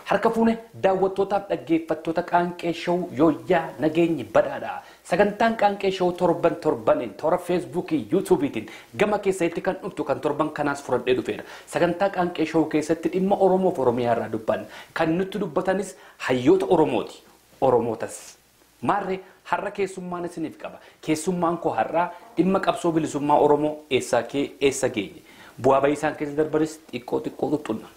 Harka fuune daawwattootaaf dhaggeeffattoota Qaanqee Show yooyyaa nageenyi badhaadha. Sagantaan Qaanqee Show torban torbaniin toora Feesbuukii, Yuutuubiitiin gama keessatti kan dhuftu kan torban kanaas fudhadhee dhufeera. Sagantaa Qaanqee Show keessatti dhimma Oromoof Oromiyaa irraa dubbanna. Kan nutti dubbatanis hayyoota Oromooti. Oromootas. Maarree har'a keessummaan isiniif qaba. Keessummaan koo har'aa dhimma qabsoo bilisummaa Oromoo eessaa kee eessa geenye? Bu'aa bayii isaan keessa darbanis xiqqoo xiqqoo xuxxunna.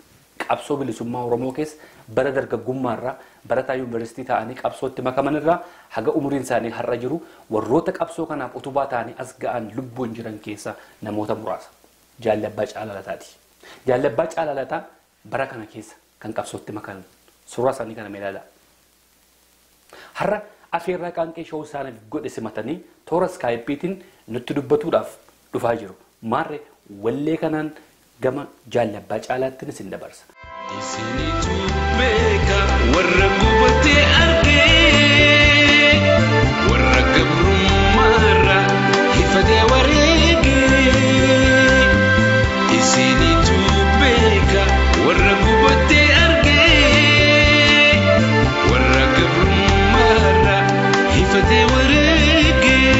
Qabsoo bilisummaa Oromoo keessa bara dargaggummaarraa barataa yuunivarsiitii ta'anii qabsootti makamanirraa haga umuriin isaanii har'a jiru warroota qabsoo kanaaf utubaa ta'anii as ga'an lubbuun jiran keessa namoota muraasa. Jaalli Abbaa Caalaa Lataati. Jaalli Abbaa Caalaa Lataa bara kana keessa kan qabsootti makaman suuraa isaanii kana mee ilaalaa. Har'a afeerraa Qaanqee Show isaaniif godhe simatanii toora iskaayipiitiin nutti dubbatuudhaaf dhufaa jiru. Maarree wallee kanaan gama Jaalli Abbaa Caalaatti isin dabarsa. Isinitu beeka warra gubatee argee, warra gabrummaarra hifatee wareegee. Isinitu beeka warra gubatee argee, warra gabrummaarra hifatee wareegee.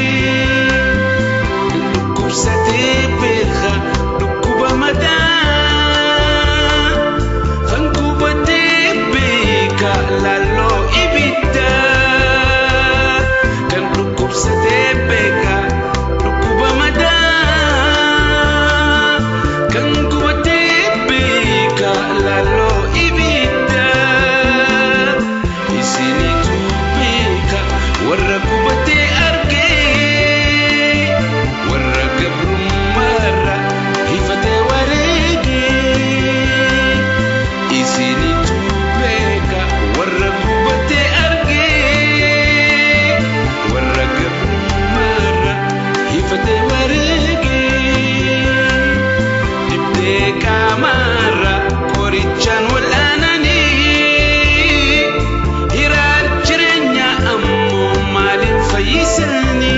Dhukkubsatee beeka dhukkuba mataa. Kan gubatee beeka lalloo ibiddaa. Kan dhukkubsatee beeka dhukkuba mataa. Kan gubatee beeka lalloo ibiddaa. Isinitu beeka warra gubatee argee, warra gabrummaarra hifatee wareegee. Isinitu beeka warra gubatee argee, warra gabrummaarra hifatee wareegee. Dibdee qaamaarra qorichaan wal'aananii, hiraar jireenya ammoo maaliin fayyisanii?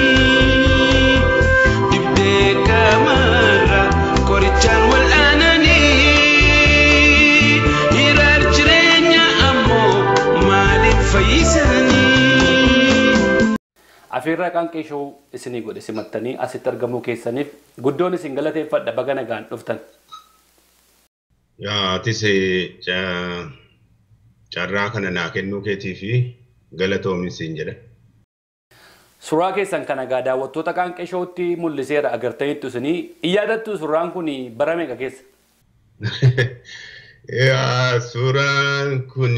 Dibdee qaamaarra qorichaan wal'aananii, hiraar jireenya ammoo maaliin fayyisanii? Afeerraa Qaanqee Show isinii godhe simattanii asitti argamuu keessaniif guddoon isin galateeffadha, baga nagaan dhuftan. Yaa atis carraa kana naa kennuu keetii fi galatoomin siin jedha. Suuraa keessan kana egaa daawwattoota Qaanqee Showtti mul'iseera, agartaniittu isinii. In yaadattu suuraan kun bara meeqa keessa? Yaa suuraan kun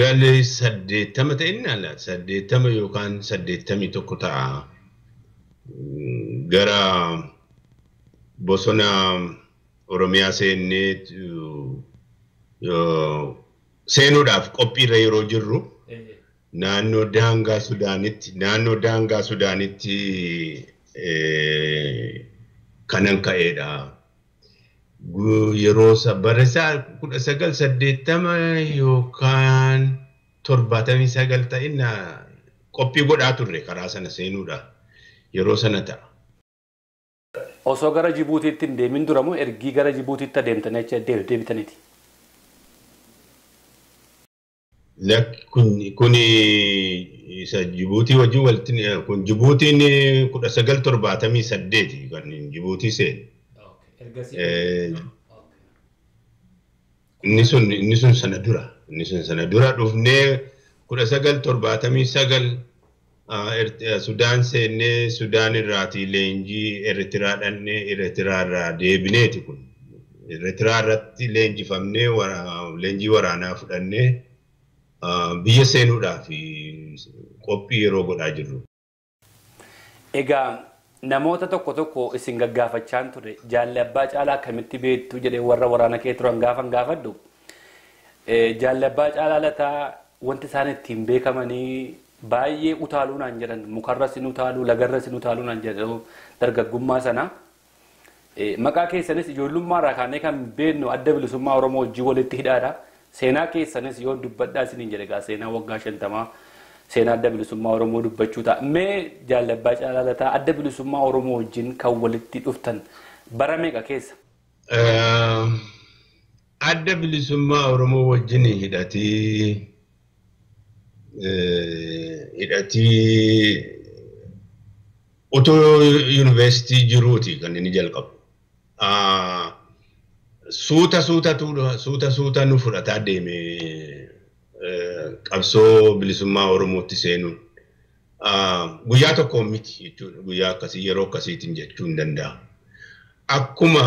1980 ta'inna laata, 80 yookaan 81 ta'a. Gara bosona Oromiyaa seennee seenuudhaaf qophiirra yeroo jirru naannoo daangaa Sudaanitti kanan ka'eedha. Yeroo bara isaa 1980 yookaan 79 ta'inna qophii godhaa turre karaa sana seenuudhaaf yeroo sana ta'a. Osoo gara Jibuutiitti hin deemin duramu ergii gara Jibuutiitti adeemtanii achi deebitaniiti? Kun isa Jibuutii wajjin walitti, kun Jibuutiin 1978 kan Jibuutii seene. Inni sun sana dura, inni sun sana dura dhufnee 1979 Sudaan seennee, Sudaan irraatii leenjii Eertiraa dhannee, Eertiraa irraa deebineeti kun. Eertiraa irratti leenjifamnee, leenjii waraanaa fudhannee biyya seenuudhaaf qophii yeroo godhaa jirru. Egaa namoota tokko tokko isin gaggaafachaan ture, Jaalli Abbaa Caalaa akkamitti beektu jedhee warra waraana kee turan gaafan gaafadhu. Jaalli Abbaa Caalaa Lataa wanti isaan ittiin beekamanii baay'ee utaaluu naan jedhan, mukarras hin utaaluu, lagarras hin utaaluu naan jedhan dargaggummaa sana. Maqaa keessanis ijoollummaa irraa kaanee kan beeknu Adda Bilisummaa Oromoo wajjin walitti hidhaadha. Seenaa keessanis yoo dubbadhaa isiniin jedhe egaa seenaa waggaa 50 seenaa Adda Bilisummaa Oromoo dubbachuu ta'a. Mee Jaalli Abbaa Caalaa Lataa, Adda Bilisummaa Oromoo wajjin kan walitti dhuftan bara meeqa keessa? Adda Bilisummaa Oromoo wajjin hidhatii otoo yuunivarsiitii jiruuti kan inni jalqabu. Suuta suuta nu fudhataa deeme qabsoo bilisummaa Oromootti seenuun. Guyyaa tokko miti jechuudha. Guyyaa akkasii yeroo akkasiitiin jechuu hin danda'a. Akkuma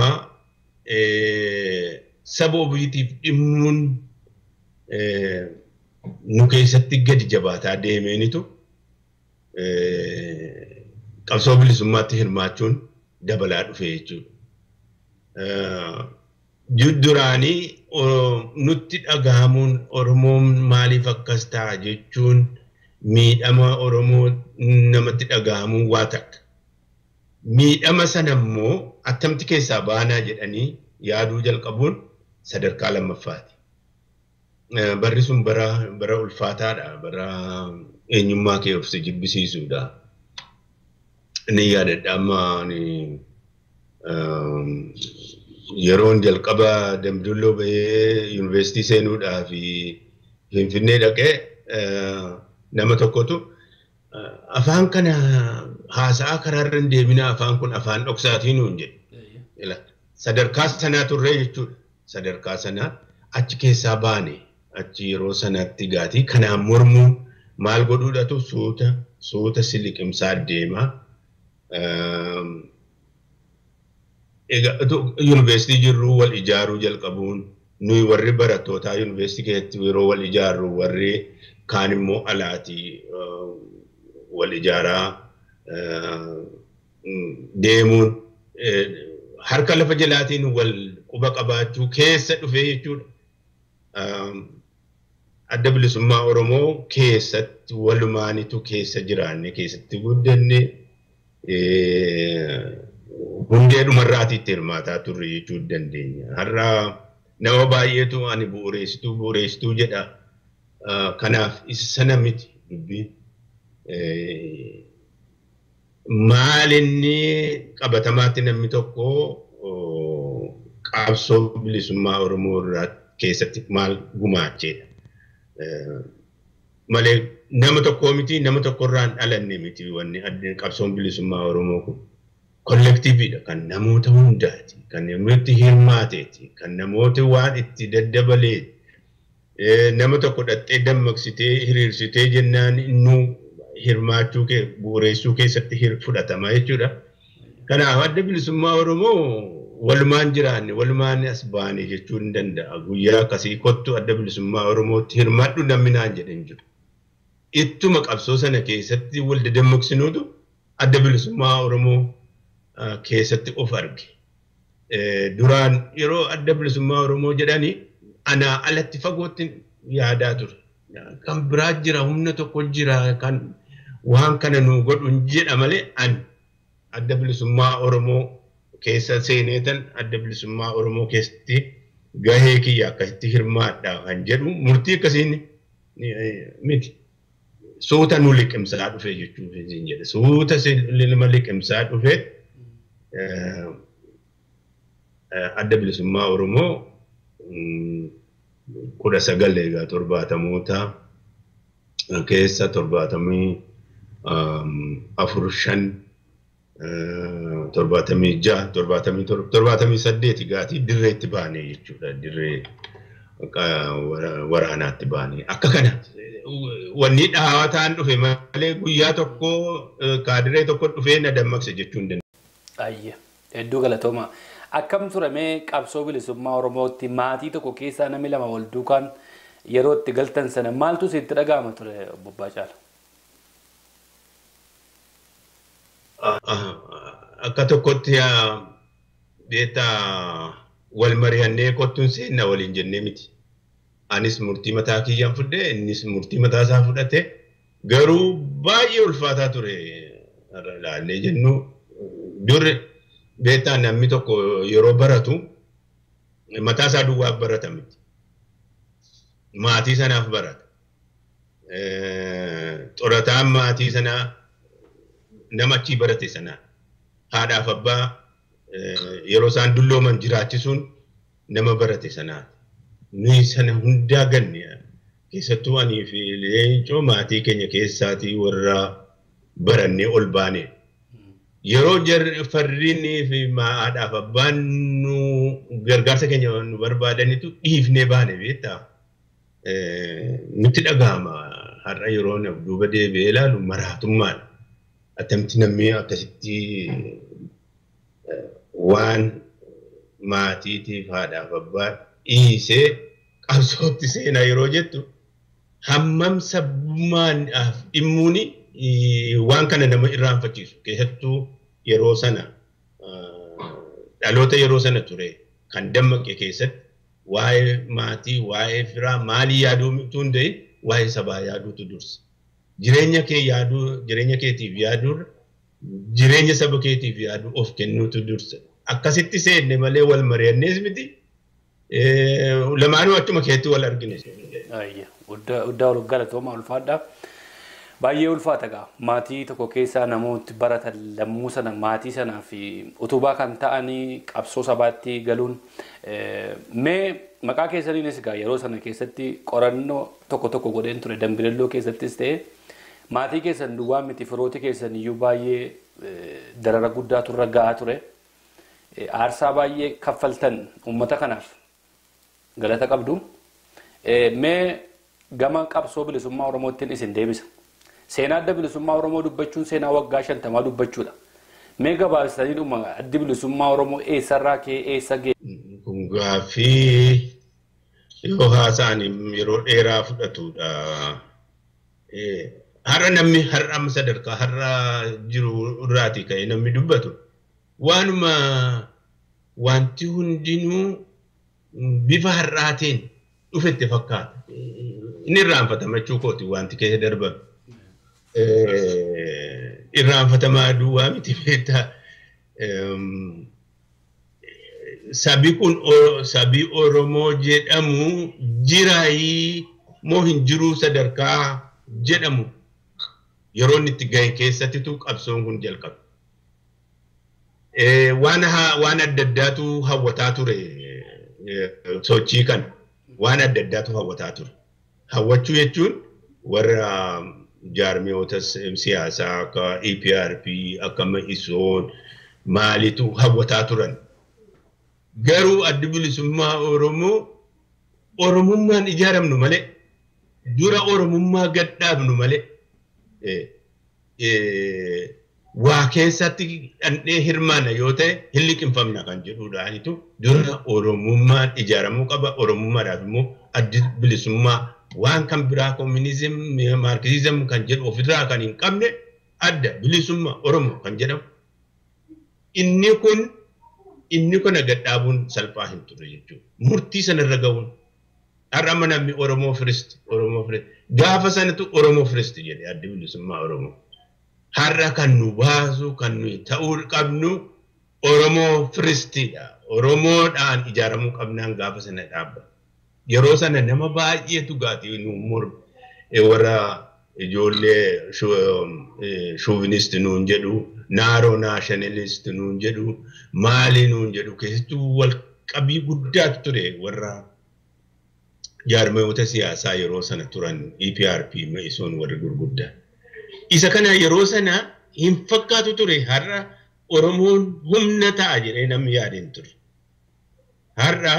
saba ofiitiif dhimmuun nu keessatti gadi jabaataa deemeenitu qabsoo bilisummaatti hirmaachuun dabalaa dhufe jechuudha. Duraanii nutti dhagahamuun Oromoon maaliif akkas ta'a jechuun miidhama Oromoo namatti dhagahamuun waa takka. Miidhama sana immoo attamti keessaa baanaa jedhanii yaaduu jalqabuun sadarkaa lammaffaati. Barri sun bara ulfaataadha. Bara eenyummaa kee of si jibbisiisuudha. Ni yaadadha amma yeroon jalqaba Dambidolloo bahee yuunivarsiitii seenuudhaa fi Finfinnee dhaqee nama tokkotu afaan kana haasa'aa karaarra hin deemina, afaan kun afaan dhoksaatii nuun jedhe. Sadarkaa sanaa turree jechuudha. Sadarkaa sanaa achi keessaa baane achi yeroo sanatti gaatii kanaan mormuun maal godhuudhatu suuta suuta si liqimsaa deema. Egaa yuunivarsiitii jirru wal ijaaruu jalqabuun nuyi warri barattootaa yuunivarsiitii keessatti yeroo wal ijaarru warri kaan immoo alaatii wal ijaaraa deemuun harka lafa jalaatiin wal quba qabaachuu keessa dhufee jechuudha. Adda Bilisummaa Oromoo keessatti walumaanitu keessa jiraanne keessatti guddanne hundee dhumarraatii itti hirmaataa turre jechuu dandeenya. Har'a nama baay'eetu ani bu'uureessituu jedha. Kanaaf isa sana miti dubbiin. Maal inni qabatamaatti namni tokko qabsoo bilisummaa Oromoo irraa keessatti maal gumaacheedha. Malee nama tokkoo miti, nama tokkorraan dhalanne miti wanni qabsoon bilisummaa Oromoo kun. Kollektiiviidha, kan namoota hundaati, kan namooti hirmaateeti, kan namooti waan itti daddabalee nama tokko dhattee dammaqsitee hiriirsitee jennaan innuu hirmaachuu kee bu'uureessuu keessatti fudhatama jechuudha. Kanaaf Adda Bilisummaa Oromoo walumaan jiraanne walumaan as baane jechuu hin danda'a. Guyyaa akkasii kottu Adda Bilisummaa Oromootti hirmaadhu namni naan jedhe hin jiru. Ittuma qabsoo sana keessatti wal dadammaqsinuutu Adda Bilisummaa Oromoo keessatti of arge. Duraan yeroo Adda Bilisummaa Oromoo jedhanii anaa alatti fagootti yaadaa ture. Kan biraa jira, humna tokko jira, kan waan kana nu godhu hin jedha malee ani Adda Bilisummaa Oromoo keessa seeneetan Adda Bilisummaa Oromoo keessatti gahee kiyya akkasitti hirmaadha kan jedhu murtii akkasiin miti. Suuta nu liqimsaa dhufe jechuuf hin jedhe. Suuta nama liqimsaa dhufe Adda Bilisummaa Oromoo 1970moota keessa 74, 5, 76, 77, 78 gaatii dirreetti baanee jechuudha. Dirree waraanaatti baanee. Akka kana wanni dhaawataan dhufe malee guyyaa tokko kaadiree tokko dhufee na dammaqse jechuu hin danda'u. Ayye, hedduu galatooma. Akkam turamee qabsoo bilisummaa Oromootti maatii tokko keessaa namni lama wal duukaan yeroo itti galtan sana maaltu sitti dhaga'ama ture Obbo Baacaalaa? Akka tokkotti beektaa wal mari'annee kottuun seenna waliin jennee miti. Anis murtii mataa kiyyaan fudhee innis murtii mataa isaa fudhate garuu baay'ee ulfaataa ture ilaallee jennu dur beektaa namni tokko yeroo baratu mataa isaa duwwaaf barata miti. Maatii sanaaf barata. Xorataan maatii sanaa nama achii barate sanaa haadhaaf abbaa Yeroo isaan dullooman jiraachisuun nama barate sanaati. Nuyi sana hundaa ganne keessattuu anii fi Leencoo maatii keenya keessaatii warra barannee ol baane. Yeroo farriinii fi haadhaaf abbaan nu gargaarsa keenya nu barbaadanitu dhiifnee baane beektaa. Nutti dhagahama har'a yeroo duuba deebi'ee ilaalu maraatummaadha. Attamitti namni akkasitti waan maatiitiif haadhaaf abbaa dhiisee qabsootti seenaa yeroo jettu hammam sabummaadhaaf dhimmuuni waan kana nama irraanfachiisu keessattuu yeroo sana dhaloota yeroo sana ture kan dammaqe keessatti waa'ee maatii waa'ee firaa maalii yaaduu utuu hin ta'in waa'ee sabaa yaaduutu dursa. Jireenya kee yaaduu jireenya keetiif yaaduurra jireenya saba keetiif yaaduu of kennuutu dursa. Akkasitti seenne malee wal mari'annees miti. Lamaanuu achuma keetti wal argine. Guddaa ol galatooma ulfaadha. Baay'ee ulfaata gaa maatii tokko keessaa namooti baratan lammuu sana maatii sanaa fi utubaa kan ta'anii qabsoo sabaatti galuun mee maqaa keessaniinis gaa yeroo sana keessatti qorannoo tokko tokko godheen ture Dambidolloo keessattis ta'e maatii keessan duwwaa miti firooti keessan iyyuu baay'ee darara guddaatu irra gahaa ture. Aarsaa baay'ee kaffaltan uummata kanaaf galata qabdu. Mee gama qabsoo bilisummaa Oromootiin isin deebisa. Seenaa adda bilisummaa Oromoo dubbachuun seenaa waggaa 50 dubbachuudha. Mee gabaabsanii dhuma addi bilisummaa Oromoo eessarraa ka'ee eessa ga'e? Kun gaaffii yoo haasa'an yeroo dheeraa fudhatudha. Har'a namni har'a amma sadarkaa har'a jiru irraatii ka'ee namni dubbatu waanuma wanti hundinuu bifa har'aatiin dhufetti fakkaata. Inni irraanfatama jechuu kooti wanti keessa darbame. Irraanfatamaa duwwaa miti beektaa. Sabi kun sabi Oromoo jedhamu jiraayii moo hin jiruu sadarkaa jedhamu yeroo inni itti gahe keessattitu qabsoon kun jalqabe. Waan adda addaatu hawwataa ture sochii kana waan adda addaatu hawwataa ture. Hawwachuu jechuun warra jaarmiyoota siyaasaa akka EPRP akka Ma'isoon maalitu hawwataa turan. Garuu addi bilisummaa Oromoo Oromummaan ijaaramnu malee dura Oromummaa gad dhaabnu malee waa keessatti dhandhee hirmaanna yoo ta'e hin liqimfamna kan jedhudhaanitu dura Oromummaan ijaaramuu qaba. Oromummaadhaaf immoo addi bilisummaa waan kan biraa communism, marxism kan jedhu ofirraa kan hin qabne adda bilisummaa Oromoo kan jedhamu. Inni kun gad dhaabuun salphaa hin turre jechuudha. Murtii sanarra ga'uun har'a amma namni Oromoo firist Oromoo firist gaafa sanatu Oromoo firist jedhe addi bilisummaa Oromoo. Har'a kan nu baasu kan nuyi ta'uu qabnu Oromoo firistiidha. Oromoodhaan ijaaramuu qabnaan gaafa sana dhaabbata. Yeroo sana nama baay'eetu gaatii nu morme warra ijoollee chauvinist nuun jedhu, narrow nationalist nuun jedhu, maali nuun jedhu keessattuu walqabii guddaatu ture warra jaarmiyoota siyaasaa yeroo sana turan EPRP Ma'isoon warri gurguddaa. Isa kana yeroo sana hin fakkaatu ture har'a Oromoon humna ta'a jedhee namni yaadeen ture. Har'a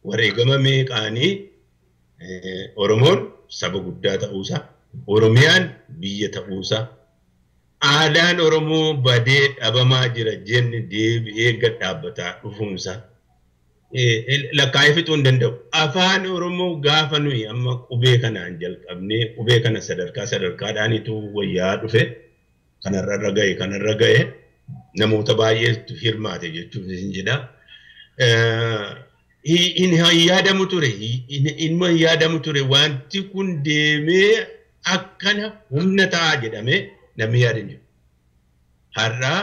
wareegama meeqaanii Oromoon saba guddaa ta'uusaa, Oromiyaan biyya ta'uusaa, aadaan Oromoo badee dhabamaa jira jenne deebi'ee gad dhaabbataa dhufuunsaa lakkaa'ee fixuu hin danda'u. Afaan Oromoo gaafa nuyi amma qubee kanaan jalqabnee qubee kana sadarkaa sadarkaadhaanitu wayyaa dhufe kanarra ga'e kanarra ga'e namoota baay'eetu hirmaate jechuuf isin jedha. Hin yaadamu ture, hin yaadamu ture wanti kun deemee akkana humna ta'a jedhamee namni yaada hin jiru. Har'a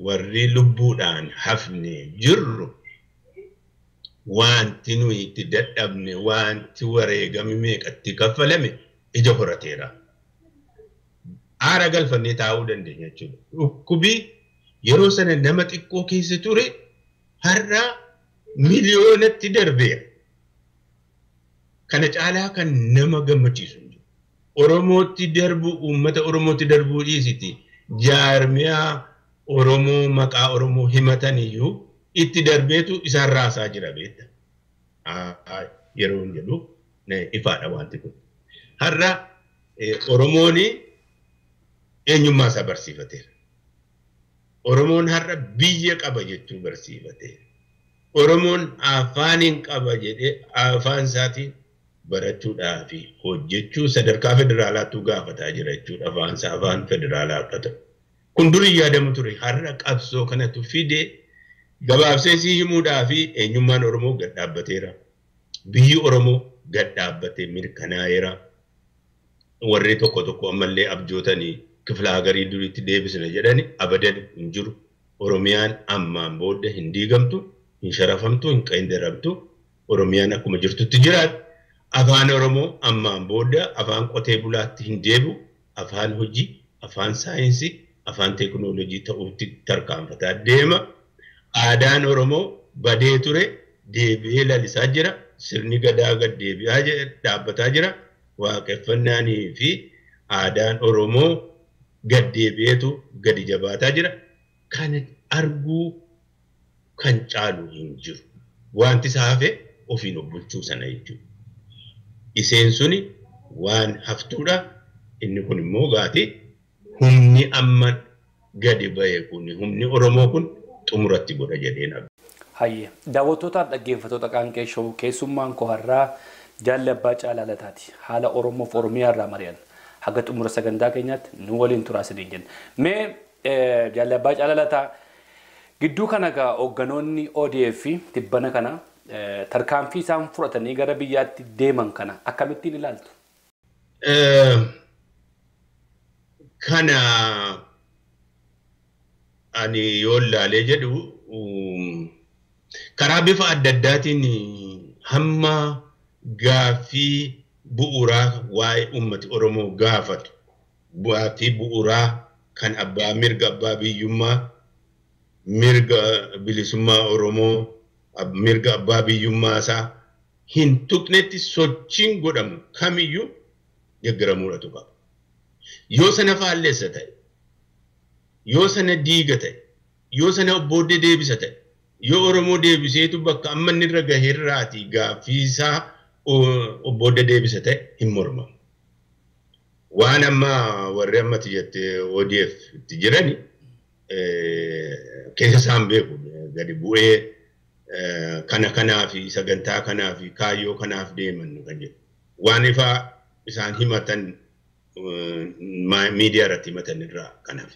warri lubbuudhaan hafne jirru wanti nuyi itti dadhabne wanti wareegame meeqatti kaffalame ija horateera. Aara galfannee taa'uu dandeenya jechuudha. Dhukkubi Yeroo sana nama xiqqoo keessa ture har'a miliyoonatti darbeera. Kana caalaa kan nama gammachiisu hin jiru. Oromootti darbu, uummata Oromootti darbuu dhiisiti. Jaarmiyaa Oromoo maqaa Oromoo himatan iyyuu itti darbeetu isaan raasaa jira beekta. Yeroo hin jedhu ifaadha wanti kun. Har'a Oromoon eenyummaa isaa barsiifateera. Oromoon har'a biyya qaba jechuu barsiifateera. Oromoon afaaniin qaba jedhee afaan isaatiin barachuudhaa fi hojjechuu sadarkaa federaalaattuu gaafataa jira jechuudha. Afaan isaa afaan federaalaa akka ta'u. Kun durii yaadamu ture. Har'a qabsoo kanatu fide gabaabsee sii himuudhaa fi eenyummaan Oromoo gad dhaabbateera. Biyyi Oromoo gad dhaabbatee mirkanaa'eera. Warri tokko tokko ammallee abjootanii kifla hagarii duriitti deebisna jedhani abadan hin jiru. Oromiyaan ammaan booda hin diigamtu, hin sharafamtu, hin qeenderamtu. Oromiyaan akkuma jirtutti jiraatti. Afaan Oromoo ammaan booda afaan qotee bulaatti hin deebi'u. Afaan hojii, afaan saayinsii, afaan teekinooloojii ta'uutti tarkaanfataa deema. Aadaan Oromoo badee ture deebi'ee lalisaa jira. Sirni gadaa gad deebi'aa dhaabbataa jira. Waaqeffannaanii fi aadaan Oromoo gad deebi'eetu gadi jabaataa jira. Kana arguu kan caalu hin jiru. Wanti isa hafe ofiin of bulchuu sana jechuudha. Iseen suni waan haftuudha. Inni kun immoo gaati humni amma gadi ba'e kun humni Oromoo kun xumuratti godha jedheen abdii. Hayyee daawwattootaaf dhaggeeffattoota Qaanqee Show keessummaan koo har'aa Jaalli Abbaa Caalaa Lataati. Haala Oromoof Oromiyaa irraa mari'an. Haga xumura sagantaa keenyaatti nu waliin turaa isiniin jenna. Mee Jaalli Abbaa Caalaa Lataa gidduu kana egaa hoogganoonni ODF tibbana kana tarkaanfii isaan fudhatanii gara biyyaatti deeman kana akkamittiin ilaaltu? Kana ani yoo ilaalee jedhu karaa bifa adda addaatiin hamma gaaffii bu'uuraa waa'ee uummati Oromoo gaafatu gaaffii bu'uuraa kan abbaa mirga abbaa biyyummaa mirga bilisummaa Oromoo mirga abbaa biyyummaa isaa hin tuqnetti sochiin godhamu kamiyyuu deeggaramuudhatu qaba. Yoo sana faalleessa ta'e, yoo sana diiga ta'e, yoo sana booddee deebisa ta'e, yoo Oromoo deebiseetu bakka amma inni irra gaheerraatii gaaffii isaa booddee deebisa ta'e hin mormamu. Waan amma warri ammatti jettee ODF itti jirani keessa isaan beeku gadi bu'ee kana kanaa fi sagantaa kanaa fi kaayyoo kanaaf deeman kan jedhu. Waan ifaa isaan himatan miidiyaa irratti himatan irraa kanaaf.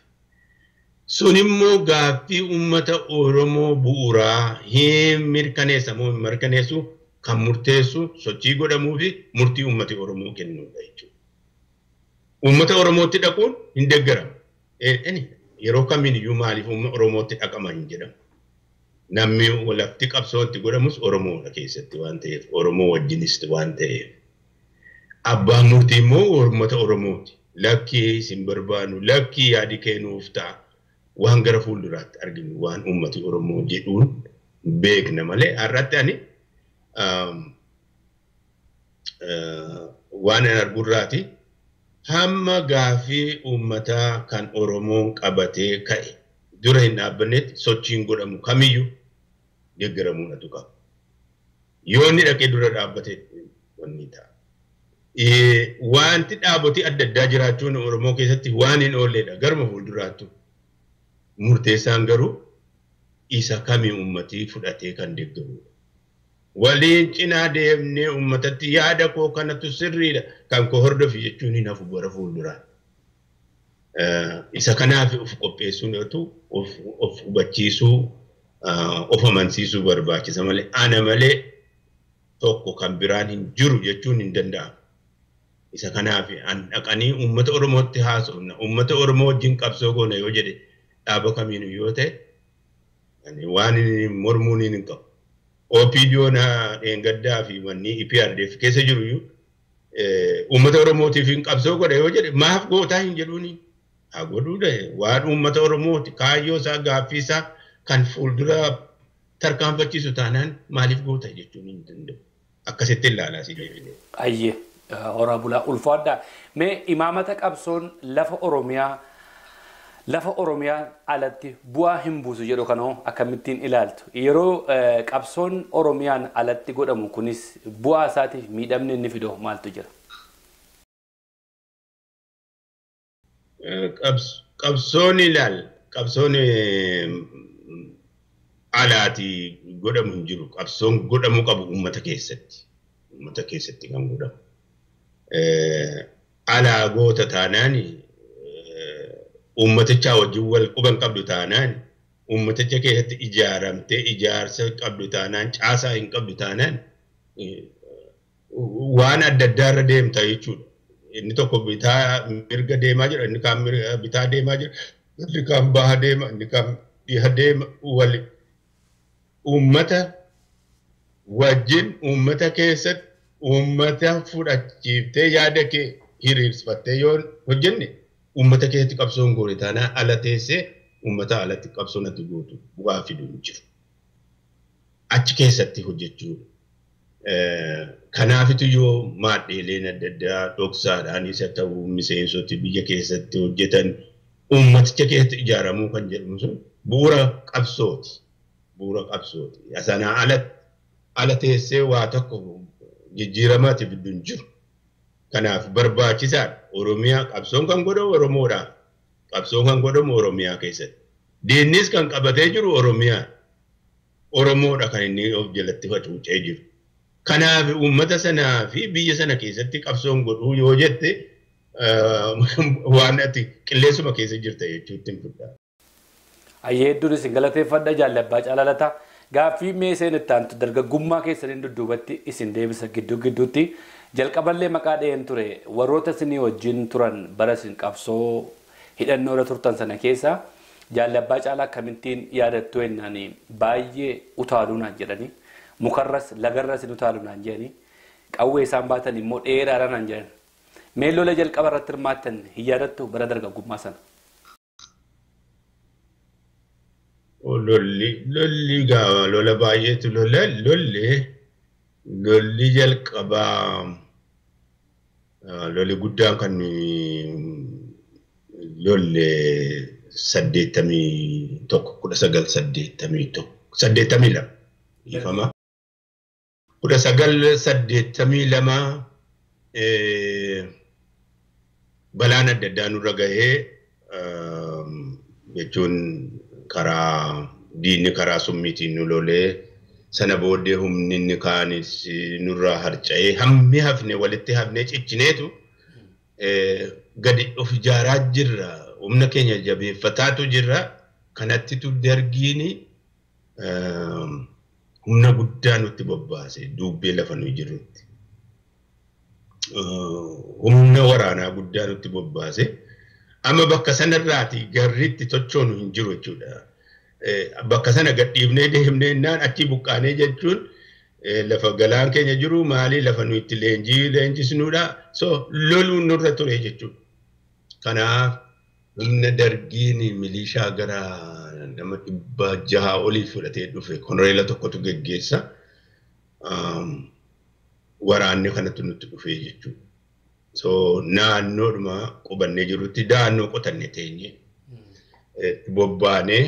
Sun immoo gaaffii uummata Oromoo bu'uuraa hin mirkaneessa moo hin mirkaneessu kan murteessu sochii godhamuu fi murtii uummati Oromoo kennudha jechuudha. Uummata Oromootti dhaquun hin deeggaramu. Yeroo kamiin iyyuu maaliif uummata Oromootti dhaqama hin jedhamu. Namni lafti qabsoo itti godhamus Oromoodha keessatti waan ta'eef, Oromoo wajjinis waan ta'eef. Abbaan murtii immoo uummata Oromooti. Lakkii isin barbaannu, lakkii yaadi kennuuf ta'a. Waan gara fuulduraatti arginu waan uummati Oromoo jedhuun beekna malee har'atti ani waan an argurraati hamma gaaffii uummataa kan Oromoon qabatee ka'e dura hin dhaabbannetti sochiin godhamu kamiyyuu deeggaramuudhatu qaba. Yoo inni dhaqee dura dhaabbate wanni ta'a. Wanti dhaabotii adda addaa jiraachuun Oromoo keessatti waan hin oolledha garuma fuulduraattu. Murteessaan garuu isa kamii uummatii fudhatee kan deeggarudha. Waliin cinaa deemnee uummatatti yaada koo kanatu sirriidha kan koo hordofi jechuun hin hafu bara fuulduraa. Isa kanaaf of qopheessuun of hubachiisuu, of amansiisuu barbaachisa malee ana malee tokko kan biraan hin jiru jechuun hin danda'amu. Isa kanaaf an dhaqanii uummata Oromootti haasofna, uummata Oromoo wajjin qabsoo goona yoo jedhe dhaaba kamiin yoo ta'e waan mormuun hin qabu. OPDO'n dheengaddaa fi manni EPRDF keessa jiru iyyuu uummata Oromootiif hin qabsoo godha yoo jedhe maaf gootaa hin jedhuuni. Haa godhuu waan uummata Oromooti kaayyoo isaa gaaffii isaa kan fuuldura tarkaanfachiisu taanaan maaliif goota jechuun hin danda'u. Akkasitti ilaalaa si deebine. Ayyee horaa bulaa ulfaadhaa. Mee imaamata qabsoon lafa Oromiyaa alatti bu'aa hin buusu jedhu kanoo akkamittiin ilaaltu? Yeroo qabsoon Oromiyaan alatti godhamu kunis bu'aa isaatiif miidhamni inni fidu maaltu jira? Qabsoon ilaal qabsoon alaati godhamu hin jiru. Qabsoon godhamuu qabu uummata keessatti. Uummata keessatti kan godhamu. Alaa goota taanaan uummatichaa wajjin wal quban qabdu taanaan uummaticha keessatti ijaaramtee ijaarsa qabdu taanaan caasaa hin qabdu taanaan waan adda addaarra deemta jechuudha. Inni tokko bitaa mirga deemaa jira, inni kaan bitaa deemaa jira, inni kaan baha deema, inni kaan dhiha deema wali. Uummata wajjin uummata keessatti uummata fudhachiiftee yaada kee hiriirsifattee yoo hojjenne uummata keessatti qabsoon goone taanaan ala teessee uummata alatti qabsoon ati gootu bu'aa fidu hin jiru. Achi keessatti hojjechuu kanaafitu yoo maadheeleen adda addaa dhoksaadhaan isa ta'uu miseensoti biyya keessatti hojjetan uummaticha keessatti ijaaramuu kan jedhamu sun bu'uura qabsooti. Bu'uura qabsooti. Sanaa ala teessee waa tokko jijjiiramaati fiddu hin jiru. Kanaaf barbaachisaadha. Oromiyaa qabsoon kan godhamu Oromoodhaaf. Qabsoon kan godhamu Oromiyaa keessatti. Diinnis kan qabatee jiru Oromiyaa. Oromoodha kan inni of jalatti hacuucee jiru. Kanaaf uummata sanaa fi biyya sana keessatti qabsoon godhuu yoo jette waan ati qilleensuma keessa jirta jechuutti hin fudhaa. Ayyee hedduun isin galateeffadha Jaal Abbaa Caalaa Lataa. Gaaffii mee isheen itti aantu dargaggummaa keessaniin dudduubatti isin deebisa gidduu gidduutti. Jalqaballee maqaa dhaheen ture warroota isinii wajjin turan bara isin qabsoo hidhannoo irra turtan sana keessa Jaal Abbaa Caalaa akkamittiin yaadattu jennaan baay'ee utaaluu naan jedhanii mukarras lagarras hin utaaluu naan jedhanii qawwee isaan baatan immoo dheeraadha naan jedhan. Mee lola jalqaba irratti hirmaattan hin yaadattu bara dargaggummaa sana? Lolli gaafa lola baay'eetu lolli jalqabaa lolli guddaan kan lolle 81 1981 82 ifama 1982 balaan adda addaa nurra gahee jechuun karaa diinni karaa summiitiin nu lolee sana booddee humni inni kaanis nurraa harca'ee hammi hafne walitti hafnee ciccineetu gadi of ijaaraa jirra. Humna keenya jabeeffataatu jirra. Kanattitu dargiin humna guddaa nutti bobbaase duubbee lafa nuyi jirrutti. Humna waraanaa guddaa nutti bobbaase. Amma bakka sanarraati garriitti tochoonu hin jiru jechuudha. Bakka sana gadhiifnee deemnee naan achi buqqaanee jechuun lafa galaan keenya jiru maali lafa nuyi itti leenjii leenjisnuudha. So loluun nurra ture jechuudha. Kanaaf humna dargiin milishaa gara nama 600 olii fudhatee dhufe konoreela tokkotu geggeessa. Waraanni kanatu nutti dhufee jechuudha. So naannoodhuma qubannee jirutti daannoo qotanne teenye bobbaanee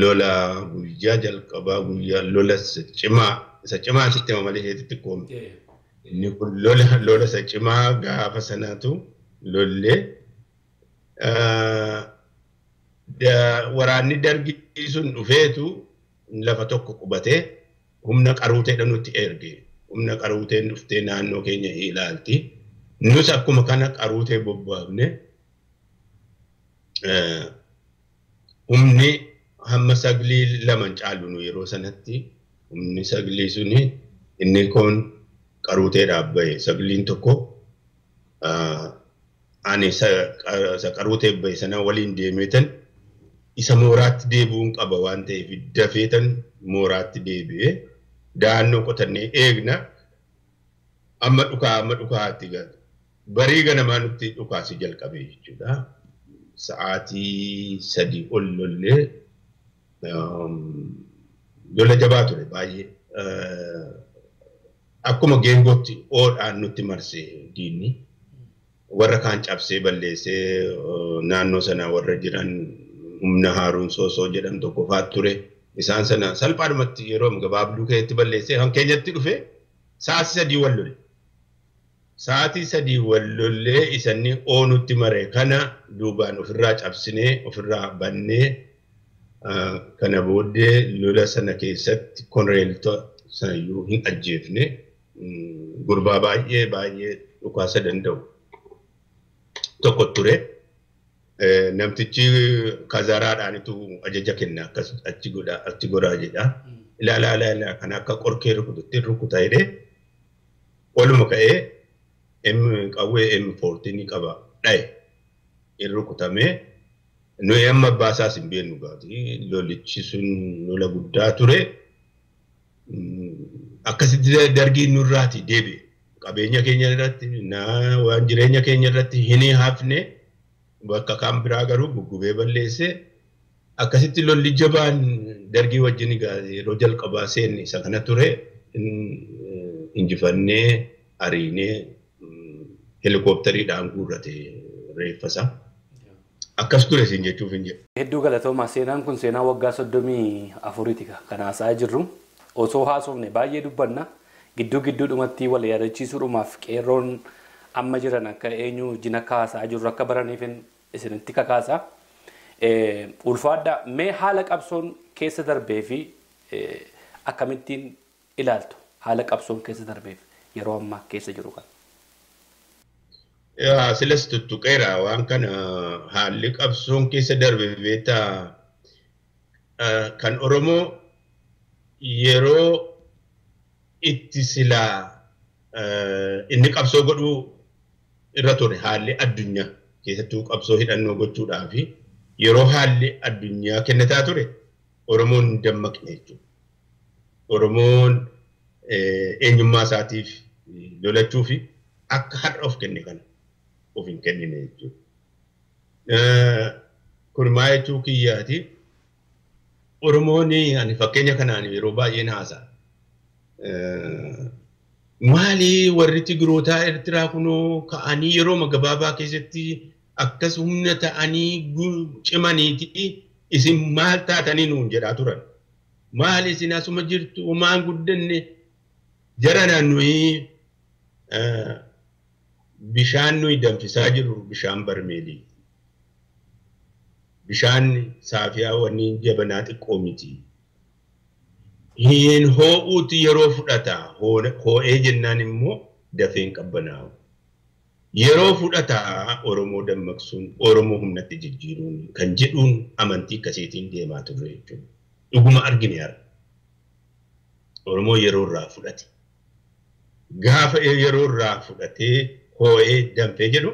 lola guyyaa jalqabaa guyyaa lola isa cimaa sitti malee isheetti xiqqoome. Inni kun lola isa cimaa gaafa sanaatu lollee waraanni dargii sun dhufeetu lafa tokko qubatee humna qaruuteedha nutti erge. Humna qaruuteen dhuftee naannoo keenya ilaalti. Nus akkuma kana qaruutee bobbaafne humni hamma saglii lama caalu nu yeroo sanatti humni saglii suni inni kun qaruuteedhaaf bahe sagliin tokko ani isa qaruutee bahe sana waliin deemeetan isa mooraatti deebi'uun qaba waan ta'eef dafeetan mooraatti deebi'ee daannoo qotannee eegna amma dhukaa amma dhukaatti gala. Barii ganamaa nutti dhukaasii jalqabee jechuudha. Sa'aatii 3 ol lollee lola jabaa ture baay'ee. Akkuma geengootti oodhaan nutti marsee diinni. Warra kaan cabsee balleessee naannoo sana warra jiran humna Haaruun Soosoo jedhamu tokko fa'aa ture. Isaan sana salphaadhumatti yeroo gabaabduu keessatti balleessee kan keenyatti dhufe sa'aatii 3 wal lole. Sa'aatii 3 wal lollee isanni oonutti mare kana duubaan ofirraa cabsinee ofirraa bannee kana booddee lola sana keessatti konoreelota sanayyuu hin ajjeefne gurbaa baay'ee baay'ee dhukaasa danda'u tokko ture. Namtichi kazaraadhaanitu ajaja kenna akkas achi godhaa achi godhaa jedha. Ilaalaa ilaalaa kan akka qorkee rukututti rukuta jedhee oluma ka'ee qawwee M14 qaba dhaye in rukutamee nuyi amma abbaa isaas hin beeknu gaati lolichi sun lola guddaa ture. Akkasitti dargiin nurraati deebi'e. Qabeenya keenya irratti waan jireenya keenya irratti hin hafne bakka kaan biraa garuu guggubee balleesse. Akkasitti lolli jabaan dargii wajjin yeroo jalqabaa seenne isa kana ture injifannee ariinee helikooppitariidhaan guurrate reeffa isaa. Akkas ture siin jechuuf hin jedhu. Hedduu galatoomaa seenaan kun seenaa waggaa 34ti kan haasa'aa jirru. Osoo haasofne baay'ee dubbanna. Gidduu gidduudhumatti wal yaadachiisuudhumaaf qeerroon amma jiran akka eenyu wajjin akka haasa'aa jirru akka baraniif isinitti kakaasa. Ulfaadhaa mee haala qabsoon keessa darbee fi akkamittiin ilaaltu haala qabsoon keessa darbeef yeroo ammaa keessa jiru kana? Silas tuttuqeera waan kana haalli qabsoon keessa darbe beektaa kan Oromoo yeroo itti silaa inni qabsoo godhuu irra ture haalli addunyaa keessattuu qabsoo hidhannoo gochuudhaa fi yeroo haalli addunyaa kennataa ture Oromoon hin dammaqne jechuudha. Oromoon eenyummaa isaatiif lolachuu fi akka har'a of kenne kana of hin kennine jechuudha. Kun maal jechuu kiyyaati? Oromoon ani fakkeenya kanaan yeroo baay'een haasa'a. Maali warri Tigrootaa Eertiraa kunoo ka'anii yeroo gabaabaa keessatti akkas humna ta'anii cimaniiti isin maal taatanii nuun jedhaa turan. Maali isin asuma jirtu homaan guddanne jarana nuyi bishaan nuyi danfisaa jirru bishaan barmeelii. Bishaan saafiyaa wanni jabanaa xiqqoo miti. Hin hoo'uuti yeroo fudhata. Hoo'ee jennaan immoo dafee hin qabbanaa'u. Yeroo fudhata Oromoo dammaqsuun, Oromoo humnatti jijjiiruun kan jedhuun amantii akkasiitiin deemaa turre jechuudha. Dhuguma argine har'a. Oromoo yeroo irraa fudhate. Gaafa yeroo irraa fudhatee hoo'ee danfee jedhu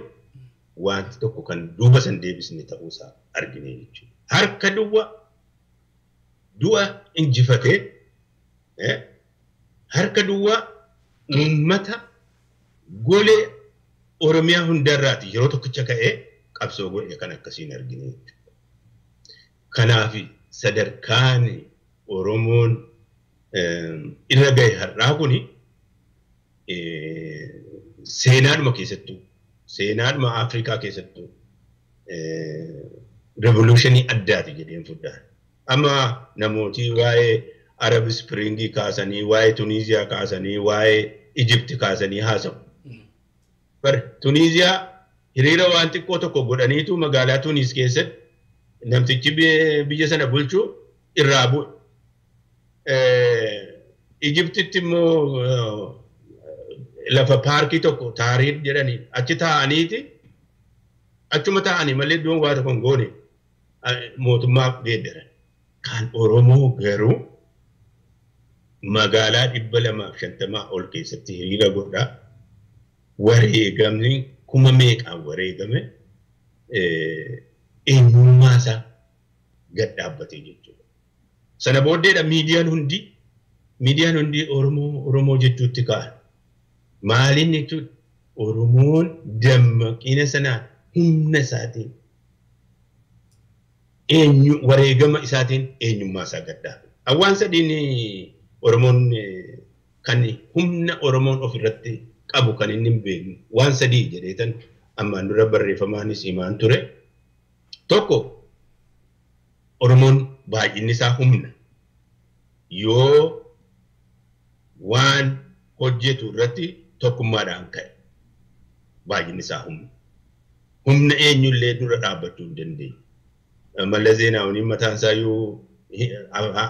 wanti tokko kan duuba san deebisne ta'uusaa argine jechuudha. Harka duwwaa du'a injifatee harka duwwaa uummata golee Oromiyaa hundarraati yeroo tokkicha ka'ee qabsoo godhe kan akkasiin argine jechuudha. Kanaaf sadarkaan Oromoon irra gahe har'aa kuni seenaadhuma keessattuu seenaadhuma Afrikaa keessattuu revolutionii addaati jedheen fudhaa. Amma namooti waa'ee Arab Springii kaasanii, waa'ee Tuniiziyaa kaasanii, waa'ee Ijipti kaasanii haasa'u. Tuniiziyaa hiriira waan xiqqoo tokko godhaniitu magaalaa Tuniis keessatti namtichi biyya sana bulchu irraa bu'e. Ijiptitti immoo lafa paarkii tokko Taariir jedhanii achi taa'aniiti achuma taa'anii malee iddoon waa tokko hin goone mootummaaf geeddaran. Kan Oromoo garuu magaalaa 250 ol keessatti hiriira godhaa wareegamni kuma meeqaan wareegame eenyummaa isaa gad dhaabbatee jechuudha. Sana booddeedha miidiyaan hundi Oromoo Oromoo jechuutti ka'an. Maaliin jechuudha? Oromoon dammaqina sanaan humna isaatiin eenyu wareegama isaatiin eenyummaa isaa gadhaabe. Waan sadiin Oromoon kan humna Oromoon ofirratti qabu kan inni hin beekne waan sadii jedheetan ammaan dura barreeffamaanis himaan ture. Tokko Oromoon baay'inni isaa humna. Yoo waan hojjetu irratti tokkummaadhaan ka'e baay'inni isaa humna. Humna eenyullee dura dhaabbachuu hin dandeenye. Mallas Zeenaawwiin mataan isaa iyyuu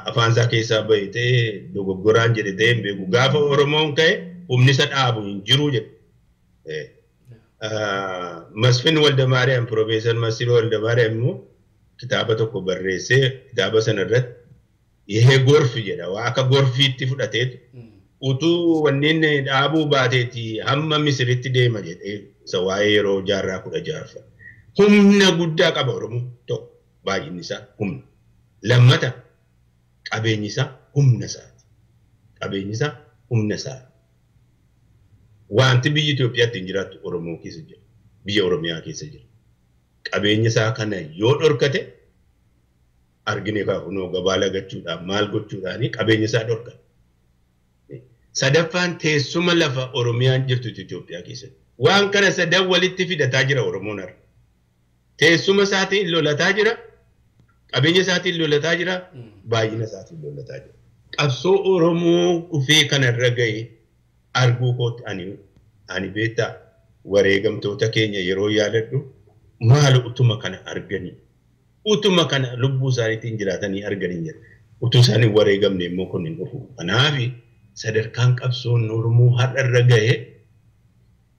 afaan isaa keessaa bahe ta'ee dogoggoraan jedhe ta'ee hin beeku. Gaafa Oromoon ka'e humni isa dhaabu hin jiru jedhe. Masfin Waldamaariyaam Piroofeesar Masfin Waldamaariyaam immoo kitaaba tokko barreessee kitaaba sana irratti ihee gorfi jedha. Waa akka gorfiitti fudhateetu utuu wanneen dhaabuu baateeti hamma Misiritti deema jedhee isa waa'ee yeroo jaarraa 16ffaa. Humna guddaa qaba Oromoo tokko baay'inni isaa humna. Lammata qabeenyi isaa humna isaati. Qabeenyi isaa humna isaati. Wanti biyya Itoophiyaatti hin jiraattu Oromoo keessa jira. Biyya Oromiyaa keessa jira. Qabeenya isaa kana yoo dhorkate argine kunoo gabaa lagachuudhaan maal gochuudhaan qabeenya isaa dhorkate. Sadaffaan teessuma lafa Oromiyaan jirtu Itoophiyaa keessatti. Waan kana sadan walitti fidataa jira Oromoon har'a. Teessuma isaatiin lolataa jira. Qabeenya isaatiin lolataa jira. Baay'ina isaatiin lolataa jira. Qabsoo Oromoo dhufee kanarra gahe arguu kootti ani beektaa wareegamtoota keenya yeroo yaadadhu maal utuma kana arganii utuma kana lubbuu isaaniitiin jiraatanii arganii jira. Utuu isaanii wareegamne immoo kun hin dhufu. Kanaaf sadarkaan qabsoon Oromoo har'arra gahe